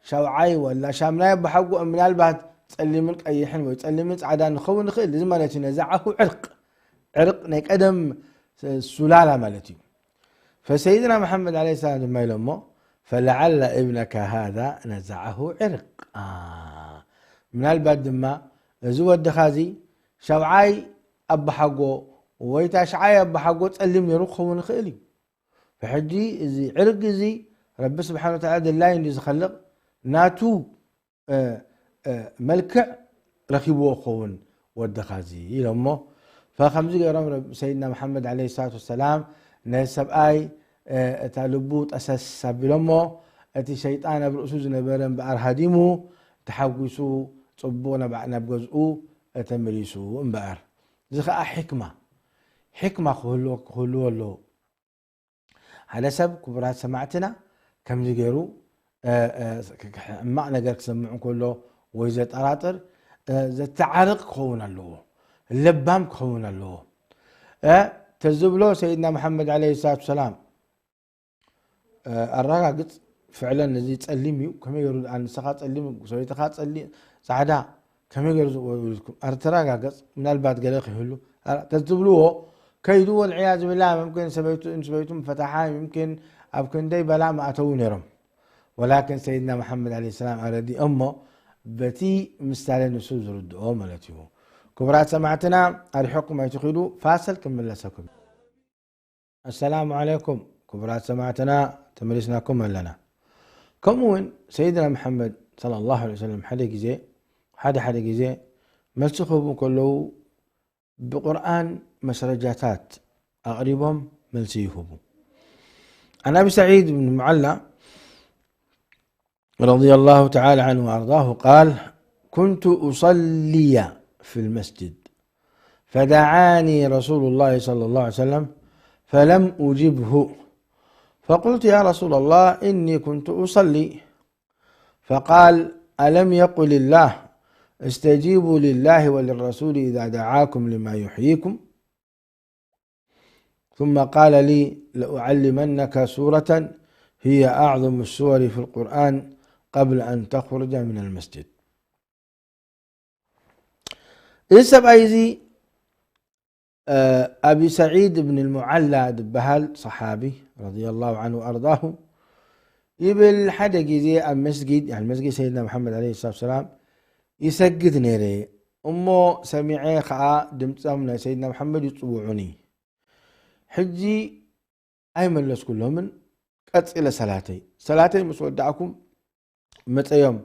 ሻውዓይ ወላ ሻምናይ ኣባሓጎአን ምናልባት ጸሊምን ቀይሕን ወይ ጸሊምን ጻዕዳን ንኸውን ንኽእል። እዚ ማለት እዩ፣ ነዘዓሁ ዕርቅ፣ ዕርቅ ናይ ቀደም ሱላላ ማለት እዩ። ፈሰይድና መሓመድ ዓለይሂ ሰላም ድማ ኢሎሞ፣ "ፈለዓለ እብነከ ሃዛ ነዘዐሁ ዕርቅ።" አ፣ ምናልባት ድማ እዚ ወድኻ እዚ ሻብዓይ ኣባሓጎ ወይ ታሽዓይ ኣባሓጎ ጸሊም ነይሩ ክኸውን ይኽእል እዩ። ብሕጂ እዚ ዕርግ እዚ ረቢ ስብሓን ወተዓላ ድላዩ እንዲ ዝኸልቕ ናቱ እ፣ እ፣ መልክዕ ረኺብዎ ክኸውን ወድኻ እዚ ኢሎሞ። ፈከምዚ ገይሮም ረብ-፣ ሰይድና መሓመድ ዓለይሂ ሰላቱ ወሰላም ነቲ ሰብኣይ፣ እ፣ እታ ልቡ ጠሰስ ኣቢሎሞ፣ እቲ ሸይጣን ኣብ ርእሱ ዝነበረ እምበኣር ሃዲሙ፣ ተሓጒሱ፣ ጽቡቕ ናብ፣ ናብ ገዝኡ ተመሊሱ እምበኣር። እዚ ኸኣ ሕክማ፣ ሕክማ ክህልዎ፣ ክህልዎ ኣለዎ። ሓደ ሰብ፣ ክቡራት ሰማዕትና፣ ከምዚ ገይሩ፣ እ፣ እ፣ ክ-፣ ክ-፣ ሕማቕ ነገር ክሰምዕ እንከሎ ወይ ዘጠራጥር፣ እ፣ ዘተዓርቕ ክኸውን ኣለዎ፣ ለባም ክኸውን ኣለዎ። እ፣ ተዝብሎ ሰይድና መሓመድ ዓለይሂ ሰላቱ ሰላም፣ እ፣ ኣረጋግጽ፣ ፍዕለን እዚ ጸሊም እዩ፣ ከመይ ገይሩ ደኣ ንስኻ ጸሊም፣ ሰበይትኻ ጸሊ-፣ ጻዕዳ፣ ከመይ ገይሩ ዝቕበሉ ኢልኩም? ኣረ ተረጋገጽ፣ ምናልባት ገለ ክህሉ፣ ኣረ ተትብልዎ፣ ከይዱ ወልዕያዝ ቢላህ፣ ምምክን ሰበይቱ፣ ሰበይቱ ምፈታሓ፣ ምምክን ኣብ ክንደይ በላ ምኣተዉ ነይሮም። ወላኪን ሰይድና መሓመድ ዓለይሂ ሰላም ኣረዲኦሞ፣ በቲ ምሳሌ ንሱ ዝርድኦ ማለት እዩ። ክቡራት ሰማዕትና፣ ኣርሒቕኩም ኣይትኺዱ፣ ፋሰል ክምለሰኩም። ኣሰላሙ ዓለይኩም ክቡራት ሰማዕትና፣ ተመሊስናኩም ኣለና። ከምኡ እውን ሰይድና መሓመድ ሰለላሁ ዐለይሂ ወሰለም ሓደ ግዜ፣ ሓደ ሓደ ግዜ መልሲ ክህቡ ከለዉ ብቁርኣን መስረጃታት ኣቕሪቦም መልሲ ይህቡ። عن أبي سعيد بن المعلى رضي الله تعالى عنه وأرضاه قال: كنت أصلي في المسجد، فدعاني رسول الله صلى الله عليه وسلم، فلم أجبه، فقلت: يا رسول الله، إني كنت أصلي. فقال: ألم يقل الله: استجيبوا لله وللرسول إذا دعاكم لما يحييكم؟ ثم قال لي: لأعلمنك سورة هي أعظم السور في القرآن قبل أن تخرج من المسجد. እዚ ሰብኣይ እዚ፣ እ፣ ኣቢ ሰዒድ እብን ልሙዓላ ዝበሃል ሰሓቢ፣ ረዲየላሁ ዐንሁ ወኣርዳሁ፣ ይብል፣ ሓደ ግዜ ኣብ መስጊድ፣ ያኒ መስጊድ ሰይድና መሓመድ ዐለይሂ ሰላቱ ወሰላም፣ ይሰግድ ነይረ። እሞ ሰሚዐ ኸዓ ድምጾም ናይ ሰይድና መሓመድ ይጽውዑኒ። ሕጂ ኣይመለስኩሎምን፣ ቀጺለ ሰላተይ። ሰላተይ ምስ ወዳእኩ መጸዮም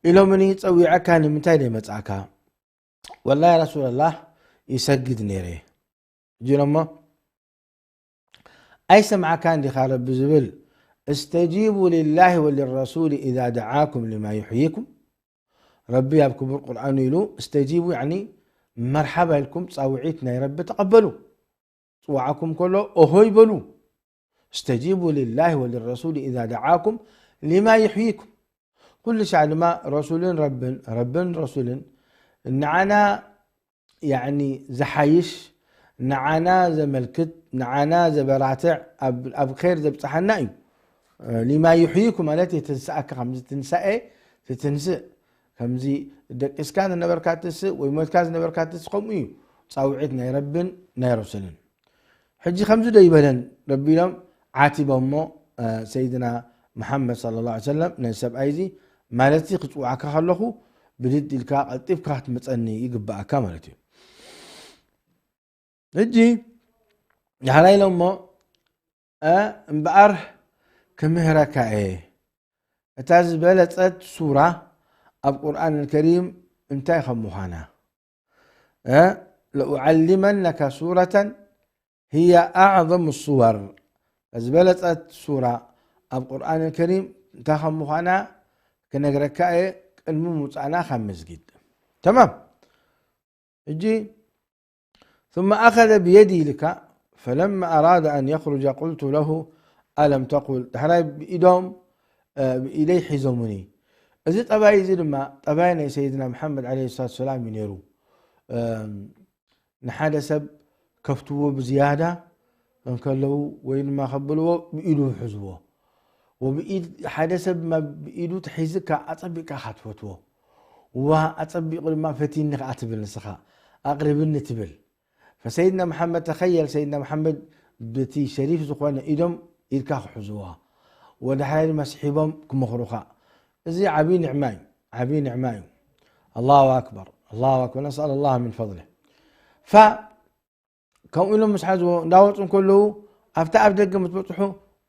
ኢሎምኒ፣ "ጸዊዐካ ንምንታይ ደይመጻእካ?" "ወላሂ ያ ረሱለላህ ይሰግድ ነይረ." ሕጂ ኢሎሞ፣ "ኣይሰምዓካን ዲኻ ረቢ ዝብል፣ እስተጂቡ ሊላሂ ወሊረሱሊ ኢዛ ደዓኩም ሊማ ዩሕይኩም?" ረቢ ኣብ ክቡር ቁርኣኑ ኢሉ፣ "እስተጂቡ" ያዕኒ መርሓባ ኢልኩም ጻውዒት ናይ ረቢ ተቐበሉ። ጽዋዓኩም ከሎ ኦሆይ በሉ። "እስተጂቡ ሊላሂ ወሊረሱሊ ኢዛ ደዓኩም ሊማ ዩሕይኩም።" ኩሉ ሻዕ ድማ ረሱልን ረብን፣ ረብን ረሱልን ንዓና ያዕኒ ዝሓይሽ፣ ንዓና ዘመልክት፣ ንዓና ዘበራትዕ፣ ኣብ፣ ኣብ ኼር ዘብጽሓና እዩ። ሊማ ዩሕይኩም ማለት የተንስኣካ፣ ከምዚ ትንሳኤ ትትንስእ፣ ከምዚ ደቂስካ ዝነበርካ ትስእ ወይ ሞትካ ዝነበርካ ትስእ፣ ከምኡ እዩ ጻውዒት ናይ ረብን ናይ ረሱልን። ሕጂ ከምዚ ዶ ይበለን ረቢ ኢሎም ዓቲቦሞ፣ እ፣ ሰይድና መሓመድ ሰለላሁ ዐለይሂ ወሰለም ነዚ ሰብኣይ እዚ፣ ማለት እዚ ክጽውዓካ ከለኹ ብድድ ኢልካ ቀልጢፍካ ክትመጸኒ ይግብኣካ ማለት እዩ። ሕጂ ዳሕራይ ኢሎሞ፣ እ፣ እምበኣር ክምህረካ እየ እታ ዝበለጸት ሱራ ኣብ ቁርኣን ከሪም እንታይ ከም ምዃና። እ፣ ለኡዓሊመነካ ሱረተን ህየ ኣዕዘሙ ሱወር፣ ዝበለጸት ሱራ ኣብ ቁርኣን ከሪም እንታይ ከም ምዃና ክነግረካ እየ፣ ቅድሚ ምውጻእና ካብ መስጊድ። ተማም። ሕጂ፣ ثم أخذ بيدي ኢልካ፣ فلما أراد أن يخرج قلت له: ألم تقل؟ ዳሕራይ ብኢዶም፣ እ፣ ብኢደይ ሒዞሙኒ። እዚ ጠባይ እዚ ድማ ጠባይ ናይ ሰይድና መሓመድ ዐለይሂ ሰላቱ ወሰላም እዩ ነይሩ። እም፣ ንሓደ ሰብ ከፍትዎ ብዝያዳ እንከለዉ ወይ ድማ ከብልዎ ብኢዱ ይሕዝዎ። ወብኢድ ሓደ ሰብ ድማ ብኢዱ ተሒዝካ ኣጸቢቕካ ኢኻ ትፈትዎ። ዋ ኣጸቢቑ ድማ ፈትይኒ ከኣ ትብል ንስኻ፣ ኣቕርብኒ ትብል። ፈሰይድና መሓመድ ተኸየል፣ ሰይድና መሓመድ በቲ ሸሪፍ ዝኾነ ኢዶም ኢድካ ክሕዝዋ፣ ወዳሕራይ ድማ ስሒቦም ክመኽሩኻ። እዚ ዓብዪ ንዕማ እዩ፣ ዓብዪ ንዕማ እዩ። ኣላሁ ኣክበር፣ ኣላሁ ኣክበር፣ ነስኣል ኣላህ ሚን ፈድሊህ። ፋ ከምኡ ኢሎም ምስ ሓዝዎ፣ እንዳወጹ እንከለዉ፣ ኣብታ ኣብ ደገ ምስ በጽሑ፣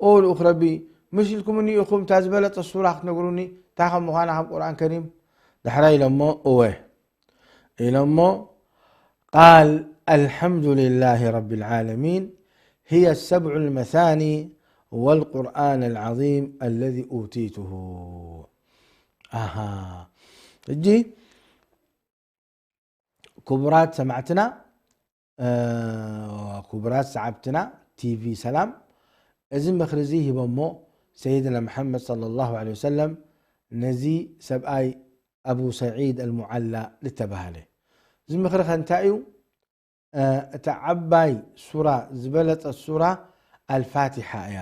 "ኦ ልኡኽ ረቢ፣ ምሽ ኢልኩምኒ ኢኹም እታ ዝበለጸት ሱራ ክትነግሩኒ፣ እንታይ ከም ምዃና ካብ ቁርኣን ከሪም?" ዳሕራይ ኢሎሞ፣ "እወ" ኢሎሞ፣ ቃል፣ "ኣልሓምዱሊላሂ ረቢል ዓለሚን፣ ህየ ሰብዑል መሳኒ ወልቁርኣን ኣልዓዚም ኣለዚ ኡቲቱሁ።" ኣሃ። ሕጂ ክቡራት ሰማዕትና፣ እ፣ ክቡራት ሰዓብትና ቲቪ ሰላም፣ እዚ ምኽሪ እዚ ሂቦሞ ሰይድና መሓመድ ሰለላሁ ዐለይሂ ወሰለም ነዚ ሰብኣይ ኣቡ ሰዒድ ኣልሙዓላ ዝተባህለ። እዚ ምኽሪ ከ እንታይ እዩ? እ፣ እታ ዓባይ ሱራ፣ ዝበለጸት ሱራ ኣልፋቲሓ እያ።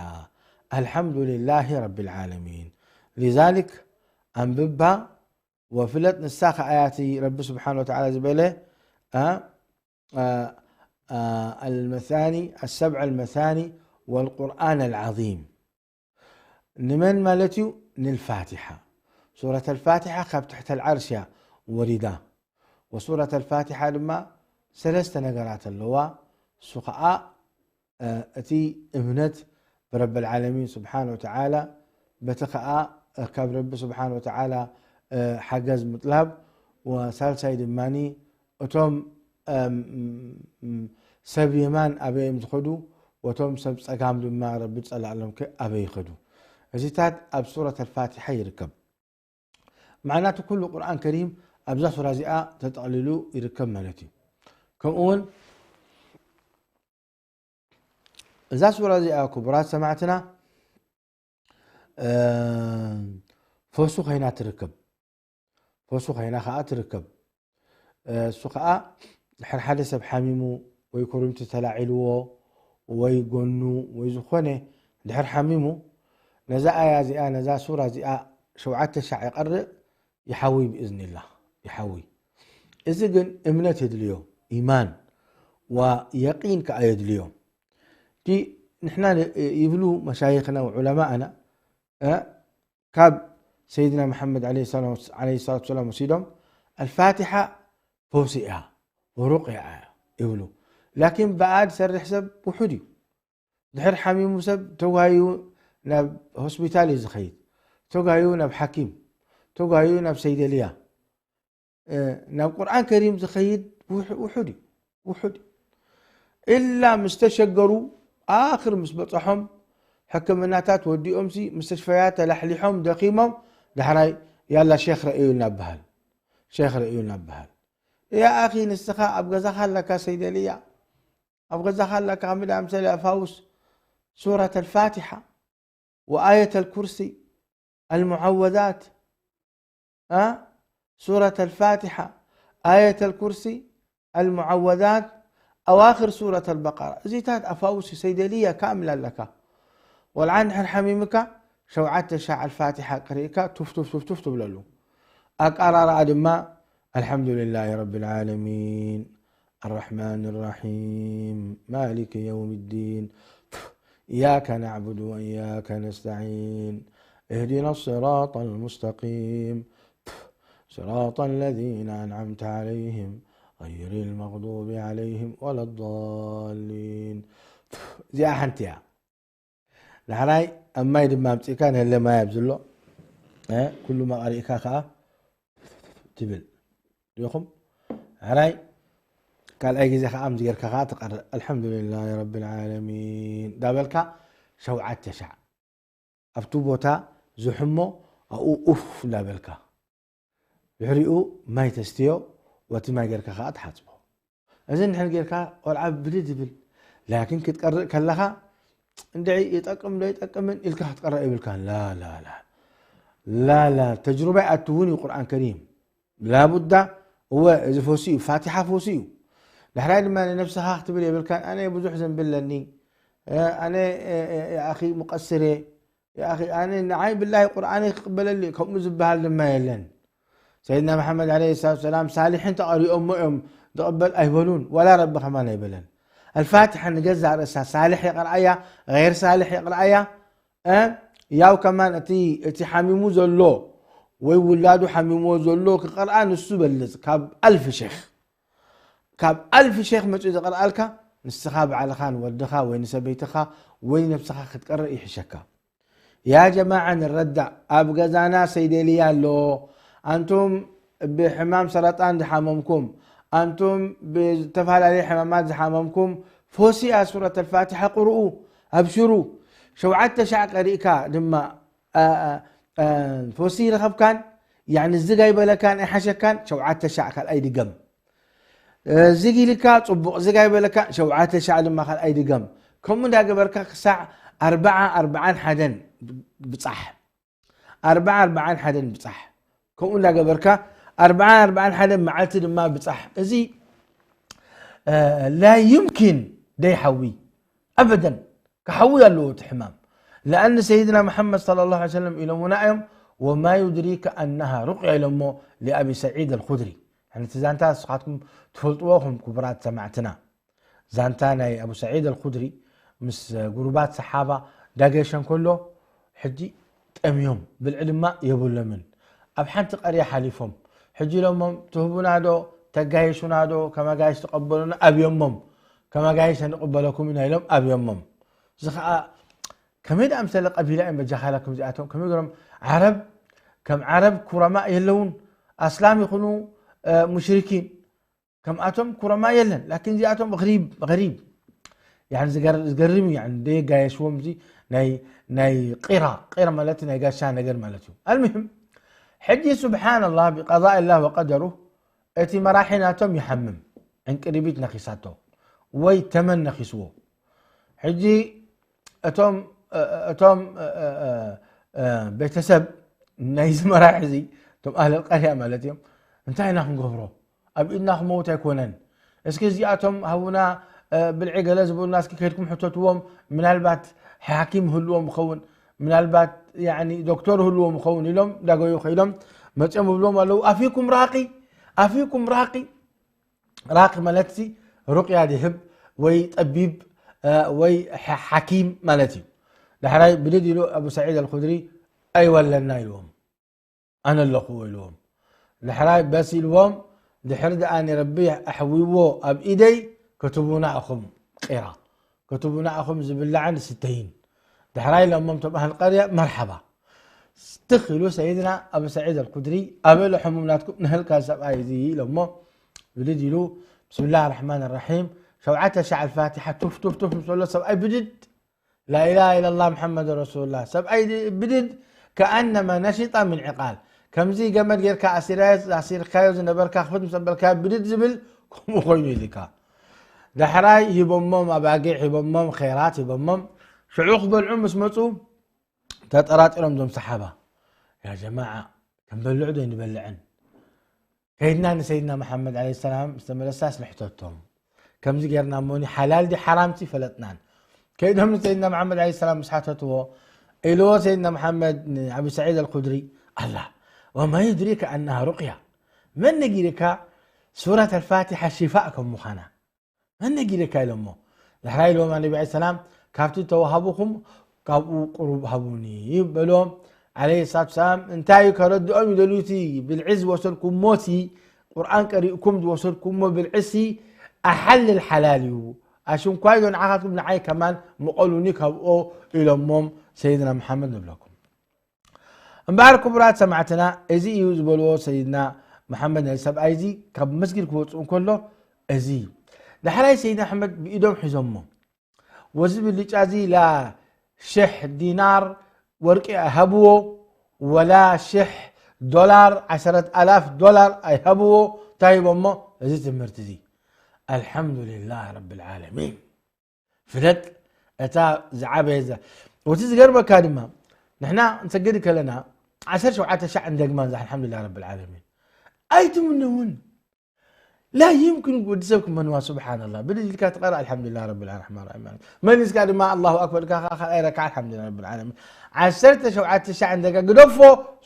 ኣልሓምዱሊላሂ ረቢል ዓለሚን። ሊዛሊክ ኣንብባ ወፍለጥ፣ ንሳ ከኣያቲ ረቢ ስብሓን ወተዓላ ዝበለ፣ አ፣ አ፣ አ፣ ኣልመሳኒ፣ ኣሰብዐ ኣልመሳኒ ወልቁርኣን ኣልዓዚም። ንመን ማለት እዩ? ንልፋቲሓ። ሱረት ኣልፋቲሓ ካብ ትሕተ ኣልዓርሽ እያ ወሪዳ። ወሱረት ኣልፋቲሓ ድማ ሰለስተ ነገራት ኣለዋ። እሱ ኸዓ፣ እ፣ እቲ እምነት ብረብል ዓለሚን ስብሓን ወተዓላ፣ በቲ ኸዓ፣ እ፣ ካብ ረቢ ስብሓን ወተዓላ፣ እ፣ ሓገዝ ምጥላብ፣ ወሳልሳይ ድማኒ እቶም፣ እም፣ እም፣ ሰብ የማን ኣበይ እዮም ዝኸዱ፣ ወቶም ሰብ ጸጋም ድማ ረቢ ጸላእሎም ከ ኣበይ ይኸዱ። እዚታት ኣብ ሱረት ኣልፋቲሓ ይርከብ። መዓናቱ ኩሉ ቁርኣን ከሪም ኣብዛ ሱራ እዚኣ ተጠቕሊሉ ይርከብ ማለት እዩ። ከምኡ እውን እዛ ሱራ እዚኣ ክቡራት ሰማዕትና፣ እ፣ ፈሱ ኮይና ትርከብ። ፈሱ ኮይና ከዓ ትርከብ። እ፣ እሱ ከዓ ድሕሪ ሓደ ሰብ ሓሚሙ ወይ ኩርምቲ ተላዒልዎ ወይ ጎኑ ወይ ዝኾነ ድሕሪ ሓሚሙ፣ ነዛ ኣያ እዚኣ፣ ነዛ ሱራ እዚኣ ሸውዓተ ሻዕ ይቐርእ፣ ይሓዊ ብእዝኒላህ፣ ይሓዊ። እዚ ግን እምነት የድልዮ፣ ኢማን ወየቂን ከዓ የድልዮ። እቲ ንሕና ን-፣ ይብሉ መሻይኽና ወዑለማእና፣ እ፣ ካብ ሰይድና መሓመድ ዓለይሂ ሰላም፣ ዓለይሂ ሰላቱ ወሰላም ወሲዶም፣ ኣልፋቲሓ ፈውሲ እያ፣ ሩቕያ እያ ይብሉ። ላኪን ብኣ ዝሰርሕ ሰብ ውሑድ እዩ። ድሕር ሓሚሙ ሰብ ተጓዩ ናብ ሆስፒታል እዩ ዝኸይድ፣ ተጓዩ ናብ ሓኪም፣ ተጓዩ ናብ ሰይደልያ። እ፣ ናብ ቁርኣን ከሪም ዝኸይድ ውሕ-፣ ውሑድ እዩ፣ ውሑድ እዩ። ኢላ ምስ ተሸገሩ፣ ኣኽር ምስ በጽሖም፣ ሕክምናታት ወዲኦምሲ፣ ምስተሽፈያ ተላሕሊሖም፣ ደኺሞም፣ ዳሕራይ፣ ያላ ሼኽ ረእዩና በሃል። ሼኽ ረእዩና በሃል። ያ ኣኺ፣ ንስኻ ኣብ ገዛኻ ኣለካ ሰይደልያ፣ ኣብ ገዛኻ ኣለካ፣ ከምዳ ምሰለ ኣፋውስ ሱረት ኣልፋቲሓ ወኣየት ኣልኩርሲ ኣልሙዓወዛት፣ እ፣ ሱረት ኣልፋቲሓ፣ ኣየት ኣልኩርሲ፣ ኣልሙዓወዛት፣ ኣዋኽር ሱረት ኣልበቀራ። እዚታት ኣፋውሲ ሰይደልያ ካምል ኣለካ። ወልዓ እንድሕር ሓሚምካ፣ ሸውዓተ ሻዕ ኣልፋቲሓ ቀሪእካ ቱፍ ቱፍ ቱፍ ቱፍ ትብለሉ። ኣቀራርኣ ድማ ኣልሓምዱሊላሂ ረቢል ዓለሚን፣ ኣራሕማን ራሒም፣ ማሊክ የውም ዲን፣ ኢያከ ናዕቡዱ ወኢያከ ነስተዒን፣ እህዲና ስራጠል ሙስተቂም፣ ስራጠል ለዚነ ኣንዓምተ ዓለይሂም፣ ገይሪል መግዱቢ ዓለይሂም ወለዳሊን። እዚኣ ሓንቲ እያ። ዳሕራይ ኣብ ማይ ድማ ኣምጺእካ፣ ነለ ማይ ኣብዚ ኣሎ፣ እ፣ ኩሉ መቐሪእካ ከኣ ትብል ዲኹም። ዳሕራይ ካልኣይ ግዜ ከኣ ኣምዚ ጌርካ ከኣ ትቐርእ፣ ኣልሓምዱሊላሂ ረቢል ዓለሚን እንዳበልካ ሸውዓተ ሻዕ ኣብቲ ቦታ ዝሕሞ ኣብኡ ኡፍ እንዳበልካ። ድሕሪኡ ማይ ተስትዮ፣ ወቲ ማይ ጌርካ ከኣ ትሓጽቦ። እዚ እንድሕር ጌርካ ቆልዓ ብድድ ይብል። ላኪን ክትቀርእ ከለኻ እንድዒ ይጠቅም ዶ ይጠቅምን ኢልካ ክትቀርእ የብልካን። ላ፣ ላ፣ ላ። ላ፣ ላ። ተጅሩባ ይኣቱ እውን እዩ ቁርኣን ከሪም። ላቡዳ፣ እወ፣ እዚ ፈውሲ እዩ። ፋቲሓ ፈውሲ እዩ። ዳሕራይ ድማ ንነብስኻ ክትብል የብልካን፣ ኣነ ብዙሕ ዘንቢ ኣለኒ፣ እ፣ ኣነ፣ እ፣ እ፣ ኣኺ ሙቀስር እየ፣ ያ ኣኺ፣ ኣነ ንዓይ ብላሂ ቁርኣነይ ክቕበለሉ እየ፣ ከምኡ ዝበሃል ድማ የለን። ሰይድና መሓመድ ዓለይሂ ሰላቱ ወሰላም ሳሊሒን ተቐሪኦሞ እዮም ዝቕበል ኣይበሉን፣ ዋላ ረቢ ከማን ኣይበለን። ኣልፋቲሓ ንገዛእ ርእሳ ሳልሕ የቕርኣያ፣ ገይር ሳልሕ የቕርኣያ፣ እ፣ ያው ከማን እቲ፣ እቲ ሓሚሙ ዘሎ ወይ ውላዱ ሓሚምዎ ዘሎ ክቐርኣ ንሱ ይበልጽ ካብ ኣልፍ ሼኽ። ካብ ኣልፍ ሼኽ መጺኡ ዝቐርኣልካ፣ ንስኻ ባዕልኻ ንወድኻ ወይ ንሰበይትኻ ወይ ንነብስኻ ክትቀርእ ይሕሸካ። ያ ጀማዓ ንረዳእ፣ ኣብ ገዛና ሰይደልያ ኣሎ። ኣንቱም ብሕማም ሰረጣን ዝሓመምኩም፣ ኣንቱም ብዝተፈላለየ ሕማማት ዝሓመምኩም፣ ፎሲኣ ሱረት ኣልፋቲሓ ቅርኡ፣ ኣብሽሩ። ሸውዓተ ሻዕ ቀሪእካ ድማ፣ አ፣ አ፣ አ፣ ፎሲ ይረኸብካን፣ ያኒ ዝግ ኣይበለካን፣ ኣይሓሸካን፣ ሸውዓተ ሻዕ ካልኣይ ድገም። ዝግ ኢልካ ጽቡቕ፣ ዝግ ኣይበለካ፣ ሸውዓተ ሻዕ ድማ ካልኣይ ድገም። ከምኡ እንዳገበርካ ክሳዕ ኣርብዓ፣ ኣርብዓን ሓደን ብጻሕ። ኣርብዓ፣ ኣርብዓን ሓደን ብጻሕ። ከምኡ እንዳገበርካ ኣርብዓ፣ ኣርብዓን ሓደን መዓልቲ ድማ ብጻሕ። እዚ፣ እ፣ ላ ዩምኪን ደይሓዊ፣ ኣበደን ክሓዊ ኣለዎ እቲ ሕማም። ለኣን ሰይድና መሓመድ صلى الله عليه وسلم ኢሎምና እዮም፣ وما يدريك أنها رقية ኢሎሞ لأبي سعيد الخدري። ነቲ ዛንታ ንስኻትኩም ትፈልጥዎ ኹም ክቡራት ሰማዕትና። ዛንታ ናይ ኣቡ ሰዒድ ኣልኹድሪ ምስ ጉሩባት ሰሓባ ዳገሸ እንከሎ፣ ሕጂ ጠምዮም፣ ብልዒ ድማ የብሎምን። ኣብ ሓንቲ ቀርያ ሓሊፎም። ሕጂ ኢሎሞም፣ ትህቡና ዶ፣ ተጋይሹና ዶ፣ ከም ኣጋይሽ ትቐበሉና ኣብዮሞም። ከም ኣጋይሽ ንቕበለኩም ኢና ኢሎም ኣብዮሞም። እዚ ኸኣ ከመይ ደኣ ምሰለ ቀቢላ እዮም በጃኻ ኢላ ከምዚኣቶም፣ ከመይ ገሮም ዓረብ፣ ከም ዓረብ ኩረማእ የለውን፣ ኣስላም ይኹኑ፣ እ፣ ሙሽሪኪን፣ ከምኣቶም ኩረማእ የለን። ላኪን እዚኣቶም غريب، غريب። ያኒ ዝገር-፣ ዝገርም እዩ፣ ያኒ ደየጋየሽዎም እዚ ናይ፣ ናይ ቂራ፣ ቂራ ማለት ናይ ጋሻ ነገር ማለት እዩ። ኣልሙሂም፣ ሕጂ ሱብሓነላህ ብቀዳእ ላህ ወቀደሩ እቲ መራሒ ናቶም ይሓምም፣ ዕንቅሪቢት ነኺሳቶ ወይ ተመን ነኺስዎ። ሕጂ እቶም፣ እ-፣ እቶም፣ እ-፣ እ-፣ እ-፣ እ-፣ ቤተሰብ ናይዚ መራሒ እዚ፣ እቶም ኣህለል ቀርያ ማለት እዮም፣ እንታይ ኢና ክንገብሮ? ኣብ ኢድና ክመውት ኣይኮነን። እስኪ እዚኣቶም ሃቡና፣ እ፣ ብልዒ ገለ ዝበሉና፣ እስኪ ከይድኩም ሕተትዎም፣ ምናልባት ሓኪም ህልዎም ይኸውን፣ ምናልባት፣ ያኒ፣ ዶክተር ህልዎም ይኸውን ኢሎም ዳጎዩ ከይዶም መጺኦም ይብልዎም ኣለዉ፣ ኣፊኩም ራቂ፣ ኣፊኩም ራቂ። ራቂ ማለትሲ ሩቅያ ድህብ ወይ ጠቢብ፣ እ፣ ወይ ሓ-፣ ሓኪም ማለት እዩ። ዳሕራይ ብድድ ኢሉ ኣቡ ሰዒድ ኣልኹድሪ፣ "ኣይወለና" ኢልዎም። "ኣነ ኣለኹዎ" ኢልዎም። ዳሕራይ በስ ኢልዎም፣ ድሕሪ ደኣ ንረቢ ኣሕዊዎ ኣብ ኢደይ፣ "ክትቡና ኢኹም ቂራ፣ ክትቡና ኢኹም ዝብላዕን ዝስተይን" ዳሕራይ ኢሎሞም፣ እቶም ኣህል ቀርያ፣ "መርሓባ።" ትኽ ኢሉ ሰይድና ኣቡ ሰዒድ ኣልኩድሪ፣ "ኣበለ ሕሙም ናትኩም ንህልካ ሰብኣይ እዚ?" ኢሎሞ፣ ብድድ ኢሉ፣ "ብስምላህ ራሕማን ራሒም፣ ሸውዓተ ሻዕ ኣልፋቲሓ ቱፍ ቱፍ ቱፍ" ምስ በሎ፣ ሰብኣይ ብድድ፣ "ላኢላሃ ኢለላህ ሙሐመድ ረሱሉላህ"፣ ሰብኣይ ድ-፣ ብድድ፣ "ከኣነማ ነሺጣ ምን ዕቃል"፣ ከምዚ ገመድ ጌርካ ኣሲራዮ፣ ኣሲርካዮ ዝነበርካ ክፍት ምስ ኣበልካዮ ብድድ ዝብል፣ ከምኡ ኮይኑ ኢልካ። ዳሕራይ ሂቦሞም፣ ኣባጊዕ ሂቦሞም፣ ኼራት ሂቦሞም፣ ሽዑ ክበልዑ ምስ መጹ፣ ተጠራጢሮም እዞም ሰሓባ፣ "ያ ጀማዓ፣ ክንበልዕ ዶ ኣይንበልዕን?" ከይድና ንሰይድና መሓመድ ዓለይሂ ሰላም ዝተመለሳስ ንሕተቶም። ከምዚ ጌርና እሞኒ ሓላል ድዩ ሓራም ሲ ፈለጥናን። ከይዶም ንሰይድና መሓመድ ዓለይሂ ሰላም ምስ ሓተትዎ፣ ኢልዎ ሰይድና መሓመድ ንኣቢ ሰዒድ ኣልኹድሪ፣ "ኣላ፣ ወማ ዩድሪከ ኣናሃ ሩቅያ? መን ነጊርካ ሱረት ኣልፋቲሓ ሽፋእ ከም ምዃና?" መን ነጊርካ ኢሎሞ። ዳሕራይ ኢልዎም ኣነቢ ዓለይሂ ሰላም፣ "ካብቲ ተዋሃቡኹም ካብኡ ቁሩብ ሃቡኒ" በልዎም። ዓለይሂ ሰላቱ ሰላም እንታይ እዩ ከረድኦም ይደልዩ? እቲ ብልዒ ዝወሰድኩሞ ሲ፣ ቁርኣን ቀሪእኩም ዝወሰድኩሞ ብልዒ ሲ፣ ኣሓልል ሓላል እዩ። ኣሽንኳይ ዶ ንዓኻትኩም ንዓይ ከማን ምቐሉኒ ካብኦ ኢሎሞም ሰይድና መሓመድ ንብለኩም። እምበኣር ክቡራት ሰማዕትና፣ እዚ እዩ ዝበልዎ ሰይድና መሓመድ ነዚ ሰብኣይ እዚ ካብ መስጊድ ክወፅኡ እንከሎ፣ እዚ እዩ። ዳሕራይ ሰይድና ኣሕመድ ብኢዶም ሒዞሞ፣ "ወዚ ብልጫ እዚ ላ ሽሕ ዲናር ወርቂ ኣይሃብዎ፣ ወላ ሽሕ ዶላር፣ ዓሰርተ ኣላፍ ዶላር ኣይሃብዎ፣ እንታይ ሂቦሞ?" እዚ ትምህርቲ እዚ። ኣልሓምዱሊላህ ረብል ዓለሚን። ፍለጥ፣ እታ ዝዓበየ ዘ-፣ እቲ ዝገርመካ ድማ፣ ንሕና እንሰግድ ከለና፣ ዓሰርተ ሸውዓተ ሻዕ እንደግማ፣ ኣልሓምዱሊላህ ረብል ዓለሚን። ኣይትምነውን። ላ ይምክን ወዲ ሰብ ክመንዋ፣ ሱብሓነላህ። ብድድ ኢልካ ትቐርእ፣ ኣልሓምዱሊላህ ረብል ዓለሚን፣ ረሕማን ራሒም። መሊስካ ድማ፣ ኣላሁ ኣክበር ኢልካ፣ ኸዓ ካልኣይ ረክዓ፣ ኣልሓምዱሊላህ ረብል ዓለሚን። ዓሰርተ ሸውዓተ ሻዕ እንደጋ፣ ግደፎ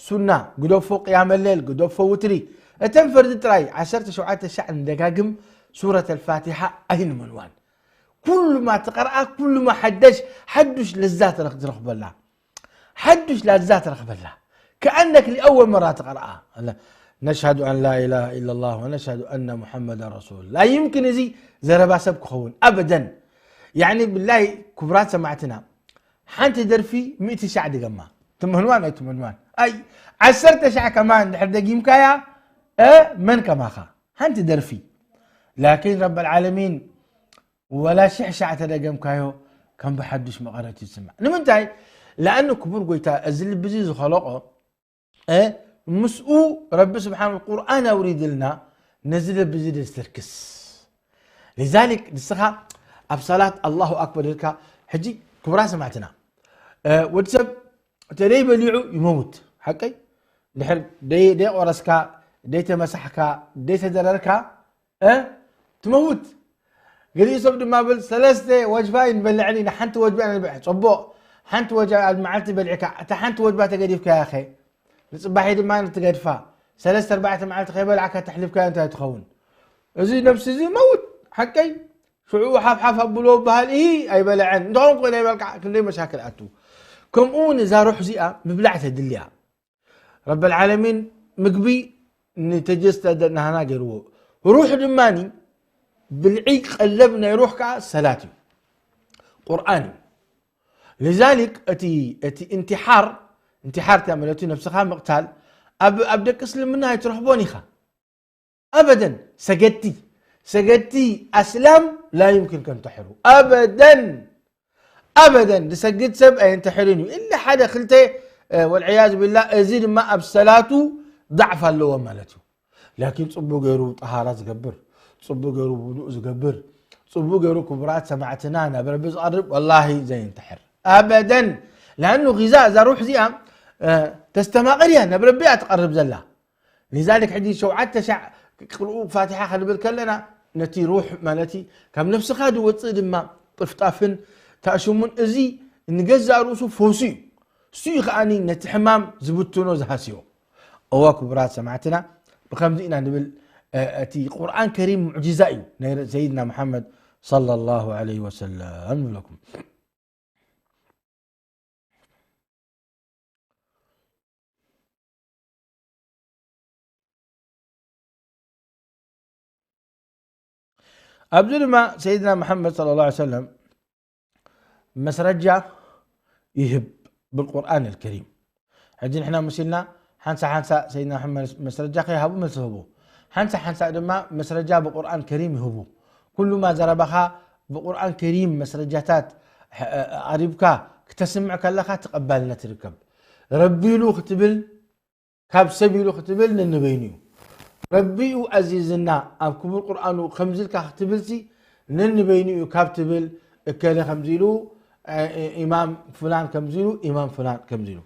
ሱና፣ ግደፎ ቅያመ ሌል፣ ግደፎ ውትሪ። እተን ፈርዲ ጥራይ፣ ዓሰርተ ሸውዓተ ሻዕ እንደጋግም፣ ሱረት ኣልፋቲሓ ኣይንመንዋን። ኩሉማ ትቐርኣ፣ ኩሉማ ሓደሽ፣ ሓዱሽ ለዛ ትረኽ-፣ ትረኽበላ። ሓዱሽ ለዛ ትረኽበላ። ከኣነክ ሊኣወል መራ ትቐርኣ። ኣለ፣ "ነሽሃዱ ኣን ላ ኢላሃ ኢለላህ ወነሽሃዱ ኣነ ሙሐመዳን ረሱሉላህ።" ላ ይምክን፣ እዚ ዘረባ ሰብ ክኸውን ኣበደን። ያዕኒ፣ ብላይ፣ ክቡራት ሰማዕትና፣ ሓንቲ ደርፊ ሚእቲ ሻዕ ድገማ። ትመንዋን ኣይትመንዋን። ኣይ፣ ዓሰርተ ሻዕ ከማን ድሕር ደጊምካያ፣ እ፣ መን ከማኻ? ሓንቲ ደርፊ። ላኪን ረበል ዓለሚን፣ ወላ ሽሕ ሻዕ ተደገምካዮ፣ ከም ብሓዱሽ መቐረት እዩ ዝስማዕ። ንምንታይ? ለኣኑ ክቡር ጎይታ፣ እዚ ልቢ እዚ ዝኸለቆ፣ እ፣ ምስኡ ረቢ ስብሓን ቁርኣን ኣውሪድልና፣ ነዚ ልቢ እዚ ደስተርክስ። ሊዛሊክ፣ ንስኻ ኣብ ሰላት ኣላሁ ኣክበር ኢልካ፣ ሕጂ ክቡራ ሰማዕትና፣ እ፣ ወዲ ሰብ ተደይ በሊዑ ይመውት። ሓቀይ? ድሕር ደይ-፣ ደይ ቆረስካ፣ ደይ ተመሳሕካ፣ ደይ ተደረርካ፣ እ፣ ትመውት። ገሊኡ ሰብ ድማ ብል፣ "ሰለስተ ወጅባ ይንበልዕን ኢና፣ ሓንቲ ወጅባ ኢና ንበልዕ። ጽቡቕ፣ ሓንቲ ወጃ ኣብ መዓልቲ በሊዕካ፣ እታ ሓንቲ ወጅባ ተገዲፍካያ ኸ? ንጽባሒ ድማ ንትገድፋ። ሰለስተ ኣርባዕተ መዓልቲ ከይበላዕካ ተሕሊፍካዮ እንታይ ትኸውን? እዚ ነብሲ እዚ መውት፣ ሓቀይ? ሽዑ ሓፍሓፍ ኣብሎ በሃል፣ እሂ፣ ኣይበልዐን። እንተኾን ኮነ ይበልካ፣ ክንደይ መሻክል ኣቱ። ከምኡ እውን እዛ ሩሕ እዚኣ ምብላዕ ተድልያ። ረብ ዓለሚን ምግቢ ንተጀስተ ናህና ገይርዎ። ሩሕ ድማኒ ብልዒ ቀለብ ናይ ሩሕ ከዓ ሰላት እዩ፣ ቁርኣን እዩ። لذلك እቲ፣ እቲ እንትሓር፣ እንትሓር እንታይ ማለት እዩ? ነብስኻ ምቕታል ኣብ፣ ኣብ ደቂ እስልምና ኣይትረኽቦን ኢኻ። ኣበደን። ሰገድቲ፣ ሰገድቲ ኣስላም ላ يمكن ከንተሕሩ። ኣበደን። ኣበደን። ዝሰግድ ሰብ ኣየንተሕርን እዩ። ኢላ ሓደ ክልተ፣ እ፣ ወልዕያዝ ቢላ፣ እዚ ድማ ኣብ ሰላቱ ضعፍ ኣለዎ ማለት እዩ። ላኪን ጽቡቅ ገይሩ ጠሃራ ዝገብር፣ ጽቡቅ ገይሩ ውዱእ ዝገብር፣ ጽቡቅ ገይሩ ክቡራት ሰማዕትና ናብ ረቢ ዝቐርብ፣ ወላሂ ዘየንተሕር። ኣበደን። ለኣኑ ጊዛ እዛ ሩሕ እዚኣ፣ እ፣ ተስተማቕር እያ፣ ናብ ረቢ እያ ትቐርብ ዘላ። لذلك ሕጂ ሸውዓተ ሻዕ ቅርኡ ፋቲሓ ክንብል ከለና ነቲ ሩሕ ማለት ካብ ነፍስኻ ዝወፅእ ድማ ጥፍጣፍን ታእሽሙን እዚ ንገዛእ ርእሱ ፈውሱ እዩ። እሱ እዩ ከዓኒ ነቲ ሕማም ዝብትኖ ዝሃስዮ። እዋ ክቡራት ሰማዕትና ብከምዚ ኢና ንብል። እ፣ እቲ ቁርኣን ከሪም ሙዕጂዛ እዩ ናይ ሰይድና መሓመድ ሰለላሁ ዐለይሂ ወሰለም ንብለኩም። ኣብዚ ድማ ሰይድና መሓመድ ሰለላሁ ዐለይሂ ወሰለም መስረጃ ይህብ ብልቁርኣን ኣልከሪም። ሕጂ ንሕና መሲልና ሓንሳ ሓንሳ ሰይድና መሓመድ መስረጃ ከይሃቡ መልሲ ህቡ፣ ሓንሳ ሓንሳ ድማ መስረጃ ብቁርኣን ከሪም ይህቡ። ኩሉማ ዘረባኻ ብቁርኣን ከሪም መስረጃታት ኣቕሪብካ ክተስምዕ ከለኻ ተቐባልነት ይርከብ። ረቢ ኢሉ ክትብል ካብ ሰብ ኢሉ ክትብል ነንበይኑ እዩ። ረቢኡ ኣዚዝና ኣብ ክቡር ቁርኣኑ ከምዚ ኢልካ ክትብልሲ ነንበይኑ እዩ ካብ ትብል እከለ ከምዚ ኢሉ፣ እ፣ እ፣ ኢማም ፍላን ከምዚ ኢሉ፣ ኢማም ፍላን ከምዚ ኢሉ።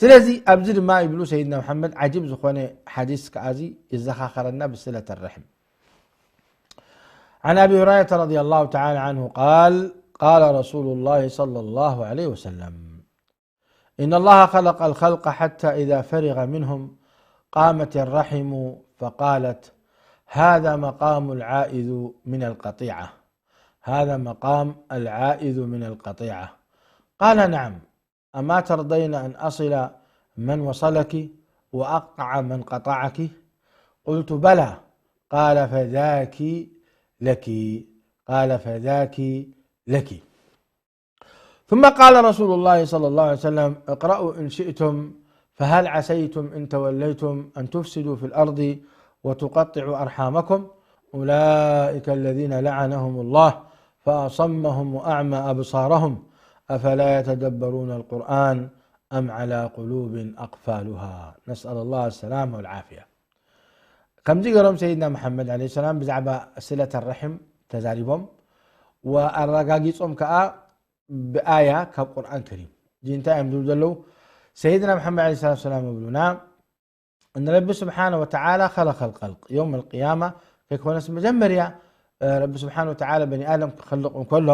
ስለዚ ኣብዚ ድማ ይብሉ ሰይድና መሓመድ ዓጂብ ዝኾነ ሓዲስ ከኣዚ ይዘኻኸረና ብስለት ረሕም። عن أبي هريرة رضي الله تعالى عنه قال: قال رسول الله صلى الله عليه وسلم: إن الله خلق الخلق حتى إذا فرغ منهم قامت الرحم فقالت: هذا مقام العائذ من القطيعة، هذا مقام العائذ من القطيعة. قال: نعم، أما ترضين أن أصل من وصلك وأقطع من قطعك؟ قلت: بلى. قال: فذاك لك. قال: فذاك لك. ثم قال رسول الله صلى الله عليه وسلم: اقرأوا إن شئتم، فهل عسيتم إن توليتم أن تفسدوا في الأرض وتقطعوا أرحامكم؟ أولئك الذين لعنهم الله فأصمهم وأعمى أبصارهم، أفلا يتدبرون القرآن أم على قلوب أقفالها؟ نسأل الله السلامة والعافية. ከምዚ ገይሮም ሰይድና መሓመድ ዓለይሂ ሰላም ብዛዕባ ስለተ ረሕም ተዛሪቦም ወኣረጋጊጾም ከኣ ብኣያ ካብ ቁርኣን ከሪም። እዚ እንታይ እዮም ዝብሉ ዘለዉ? ሰይድና መሓመድ ዓለይሂ ሰላቱ ሰላም ይብሉና፣ ንረቢ ስብሓነ ወተዓላ ኸለቀል ኸልቅ የውም ኣልቅያማ ከይኮነስ መጀመርያ፣ እ፣ ረቢ ስብሓነ ወተዓላ በኒ ኣደም ክኸልቕ እንከሎ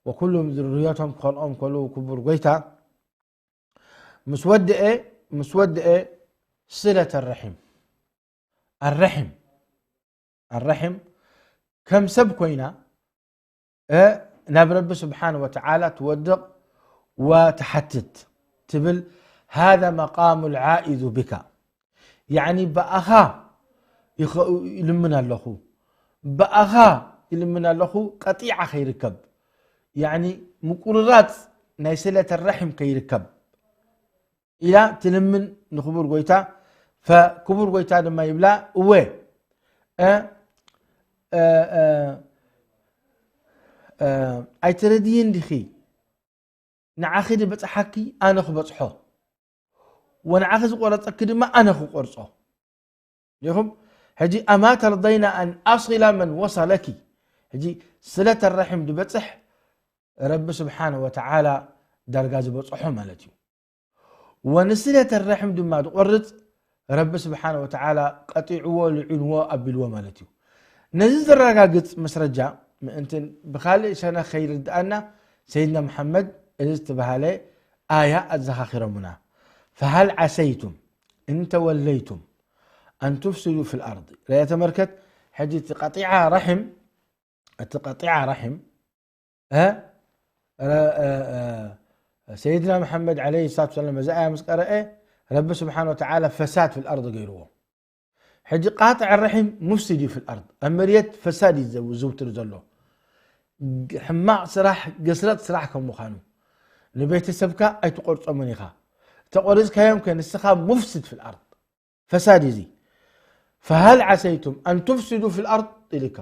ወኩሉ ዝርዮቶም ክኸልቖም ከለዉ ክቡር ጎይታ ምስ ወድአ፣ ምስ ወድአ ስለተ ረሒም፣ ኣረሒም፣ ኣረሒም ከም ሰብ ኮይና፣ እ፣ ናብ ረቢ ስብሓነ ወተዓላ ትወድቕ ወትሓትት ትብል፣ ሃዛ መቃሙ ልዓኢዙ ብካ። ያዕኒ ብኣኻ ይኸ-፣ ይልምን ኣለኹ፣ ብኣኻ ይልምን ኣለኹ፣ ቀጢዓ ከይርከብ፣ ያዕኒ ምቁርራጽ ናይ ስለተ ረሒም ከይርከብ ኢላ ትልምን ንክቡር ጎይታ። ፈክቡር ጎይታ ድማ ይብላ፣ እወ፣ እ፣ እ፣ እ፣ እ፣ ኣይትረድይን ዲኺ? ንዓኺ ዝበጽሓኪ ኣነ ክበጽሖ፣ ወንዓኺ ዝቆረጸኪ ድማ ኣነ ክቆርጾ። ዲኹም? ሕጂ፣ ኣማ ተርደይና ኣን ኣስላ መን ወሰለኪ። ሕጂ፣ ስለተ ረሒም ዝበጽሕ ረቢ ስብሓነ ወተዓላ ዳርጋ ዝበጽሖ ማለት እዩ። ወንስለተ ረሕም ድማ ዝቆርጽ ረቢ ስብሓነ ወተዓላ ቀጢዕዎ፣ ልዒንዎ፣ ኣቢልዎ ማለት እዩ። ነዚ ዘረጋግጽ መስረጃ ምእንቲ ብኻልእ ሸነኽ ከይርድኣና፣ ሰይድና መሓመድ እዚ ዝተባህለ ኣያ ኣዘኻኺሮምና። فهل عسيتم إن توليتم أن تفسدوا في الأرض. ርኣ ተመልከት፣ ሕጂ እቲ ቀጢዓ ረሒም፣ እቲ ቀጢዓ ረሒም፣ እ? ረ-፣ እ፣ እ፣ ሰይድና መሓመድ ዓለይሂ ሰላቱ ወሰላም እዛ ኣያ ምስ ቀረአ፣ ረቢ ስብሓነ ወተዓላ ፈሳድ ፊል ኣርድ ገይርዎ። ሕጂ ቃጥዕ ረሒም ሙፍሲድ እዩ ፊል ኣርድ፣ ኣብ መሬት ፈሳድ እዩ ዘው-፣ ዘውትር ዘሎ። ግ-፣ ሕማቕ ስራሕ፣ ገስረጥ ስራሕ ከም ምዃኑ፣ ንቤተሰብካ ኣይትቆርጾምን ኢኻ። ተቆሪጽካዮም ከ ንስኻ ሙፍሲድ ፊል ኣርድ፣ ፈሳድ እዩ እዚ። فهل عسيتم أن تفسدوا في الأرض ኢልካ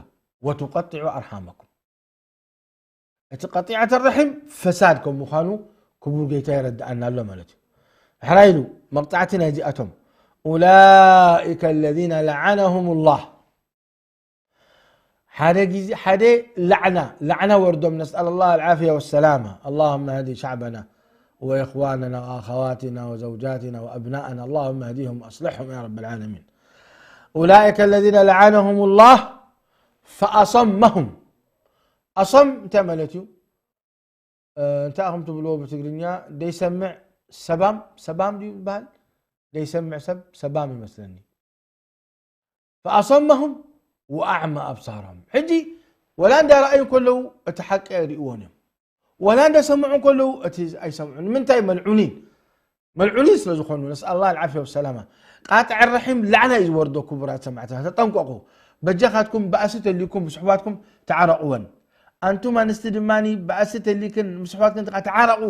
وتقطعوا أرحامكم። እቲ ቀጢዐተ ረሒም ፈሳድ ከም ምዃኑ ክቡር ጌታ የረድኣና ኣሎ ማለት እዩ። ሕራይ ኢሉ መቕጻዕቲ ናይዚኣቶም፣ أولئك الذين لعنهم الله. ሓደ ግዜ፣ ሓደ ላዕና፣ ላዕና ወርዶም፣ نسأل الله العافية والسلامة. اللهم اهد شعبنا وإخواننا وأخواتنا وزوجاتنا وأبناءنا، اللهم اهدهم وأصلحهم يا رب العالمين. أولئك الذين لعنهم الله فأصمهم. ኣሶም እንታይ ማለት እዩ? እ፣ እንታይ ኢኹም ትብልዎ ብትግርኛ? ደይሰምዕ ሰባም፣ ሰባም ድዩ ዝበሃል? ደይሰምዕ ሰብ ሰባም ይመስለኒ። فأصمهم وأعمى أبصارهم. ሕጂ ወላ እንዳረኣዩ ከለዉ እቲ ሓቂ ኣይርእይዎን እዮም። ወላ እንዳሰምዑ ከለዉ እቲ ኣይሰምዑን። ንምንታይ? መልዑኒን። መልዑኒን ስለ ዝኾኑ። نسأل الله العافية والسلامة. ቃጥዕ ረሒም ላዕና እዩ ዝወርዶ። ክቡራት ሰማዕትና ተጠንቀቑ። በጃኻትኩም ባእሲ ተልዩኩም ምስ ኣሕዋትኩም ተዓረቕወን። ኣንቱም ኣንስቲ ድማ ባእሲ ተልይክን ምስ ኣሕዋትክን ተዓረቑ።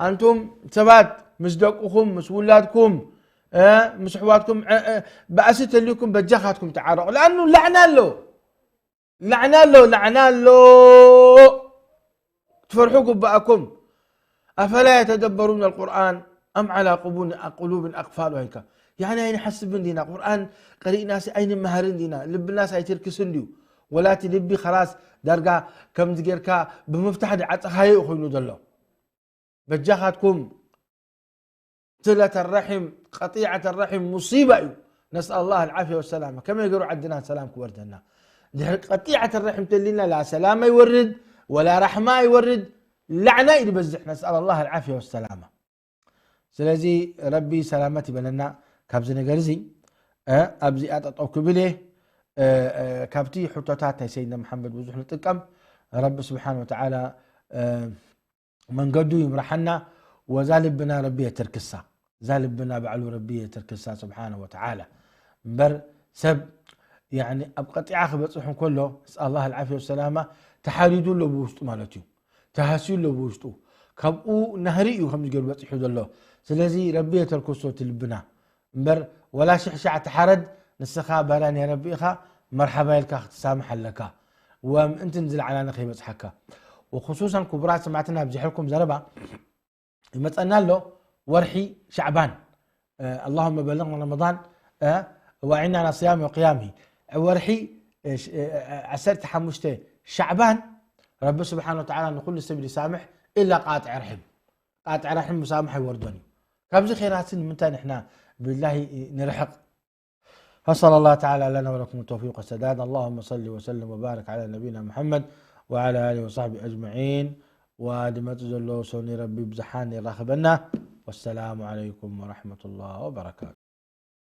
ኣንቱም ሰባት ምስ ደቅኹም፣ ምስ ውላድኩም፣ እ፣ ምስ ኣሕዋትኩም፣ እ፣ እ፣ ባእሲ ተልዩኩም በጃኻትኩም ተዓረቑ። ለኣኑ ላዕና ኣሎ። ላዕና ኣሎ፣ ላዕና ኣሎ። ትፈርሑ ግባኣኩም። أفلا يتدبرون القرآن أم على قبون-، قلوب أقفالها ኢልካ። ያኒ ኣይንሓስብን ዲና? ቁርኣን ቀሪእናሲ ኣይንመሃርን ዲና? ልብናስ ኣይትርክስን ድዩ? ወላ እቲ ልቢ ኸላስ ዳርጋ ከምዚ ጌርካ ብምፍታሕ ዝዓጸኻዮ እዩ ኮይኑ ዘሎ። በጃኻትኩም፣ ስለተ ረሒም፣ ቀጢዐተ ረሒም ሙሲባ እዩ። نسأل الله العافية والسلامة። ከመይ ገይሩ ዓድና ሰላም ክወርደና? ድሕሪ ቀጢዐተ ረሒም ተሊና ላ ሰላም ኣይወርድ፣ ወላ ራሕማ ኣይወርድ፣ ላዕና እዩ ዝበዝሕ። نسأل الله العافية والسلامة። ስለዚ ረቢ ሰላመት ይበለና ካብዚ ነገር እዚ። እ፣ ኣብዚኣ ጠጠው ክብል እየ። እ፣ እ፣ ካብቲ ሕቶታት ናይ ሰይድና መሓመድ ብዙሕ ንጥቀም። ረቢ ስብሓን ወተዓላ፣ እ፣ መንገዱ ይምርሓና። ወዛ ልብና ረቢ የተርክሳ፣ እዛ ልብና ባዕሉ ረቢ የተርክሳ ስብሓነ ወተዓላ። እምበር ሰብ፣ ያኒ፣ ኣብ ቀጢዓ ክበፅሕ እንከሎ፣ ነስኣሉላህ ኣልዓፍያ ወሰላማ፣ ተሓሪዱ ኣሎ ብውሽጡ ማለት እዩ። ተሃስዩ ኣሎ ብውሽጡ። ካብኡ ናህሪ እዩ ከምዚ ገይሩ በፂሑ ዘሎ። ስለዚ ረቢ የተርክሶ እቲ ልብና። እምበር ወላ ሽሕ ሻዕ ተሓረድ፣ ንስኻ ባርያ ናይ ረቢ ኢኻ፣ መርሓባ ኢልካ ክትሳምሕ ኣለካ። ወምእንትን ዝለዓላ ንኸይበጽሓካ። ወኹሱሰን ክቡራት ሰማዕትና፣ ኣብ ዝሕልኩም ዘረባ ይመጸና ኣሎ ወርሒ ሻዕባን። እ፣ اللهم بلغنا رمضان، እ፣ وأعنا على صيامه وقيامه። ወርሒ፣ እ፣ ሽ-፣ እ፣ እ፣ ዓሰርተ ሓሙሽተ ሻዕባን ረቢ ስብሓነ ወተዓላ ንኹሉ ሰብ ይሳምሕ፣ ኢላ ቃጥዕ ርሕም። ቃጥዕ ራሕም ምሳምሕ ኣይወርዶን እዩ። ካብዚ ኸይራሲ ንምንታይ ንሕና ብላሂ ንርሕቕ? فصلى الله تعالى لنا ولكم التوفيق والسداد. اللهم صل وسلم وبارك على نبينا محمد وعلى آله وصحبه أجمعين. ወዲ መጽእ ዘሎ ሰኒ ረቢ ብዝሓን የራኽበና። والسلام عليكم ورحمة الله وبركاته.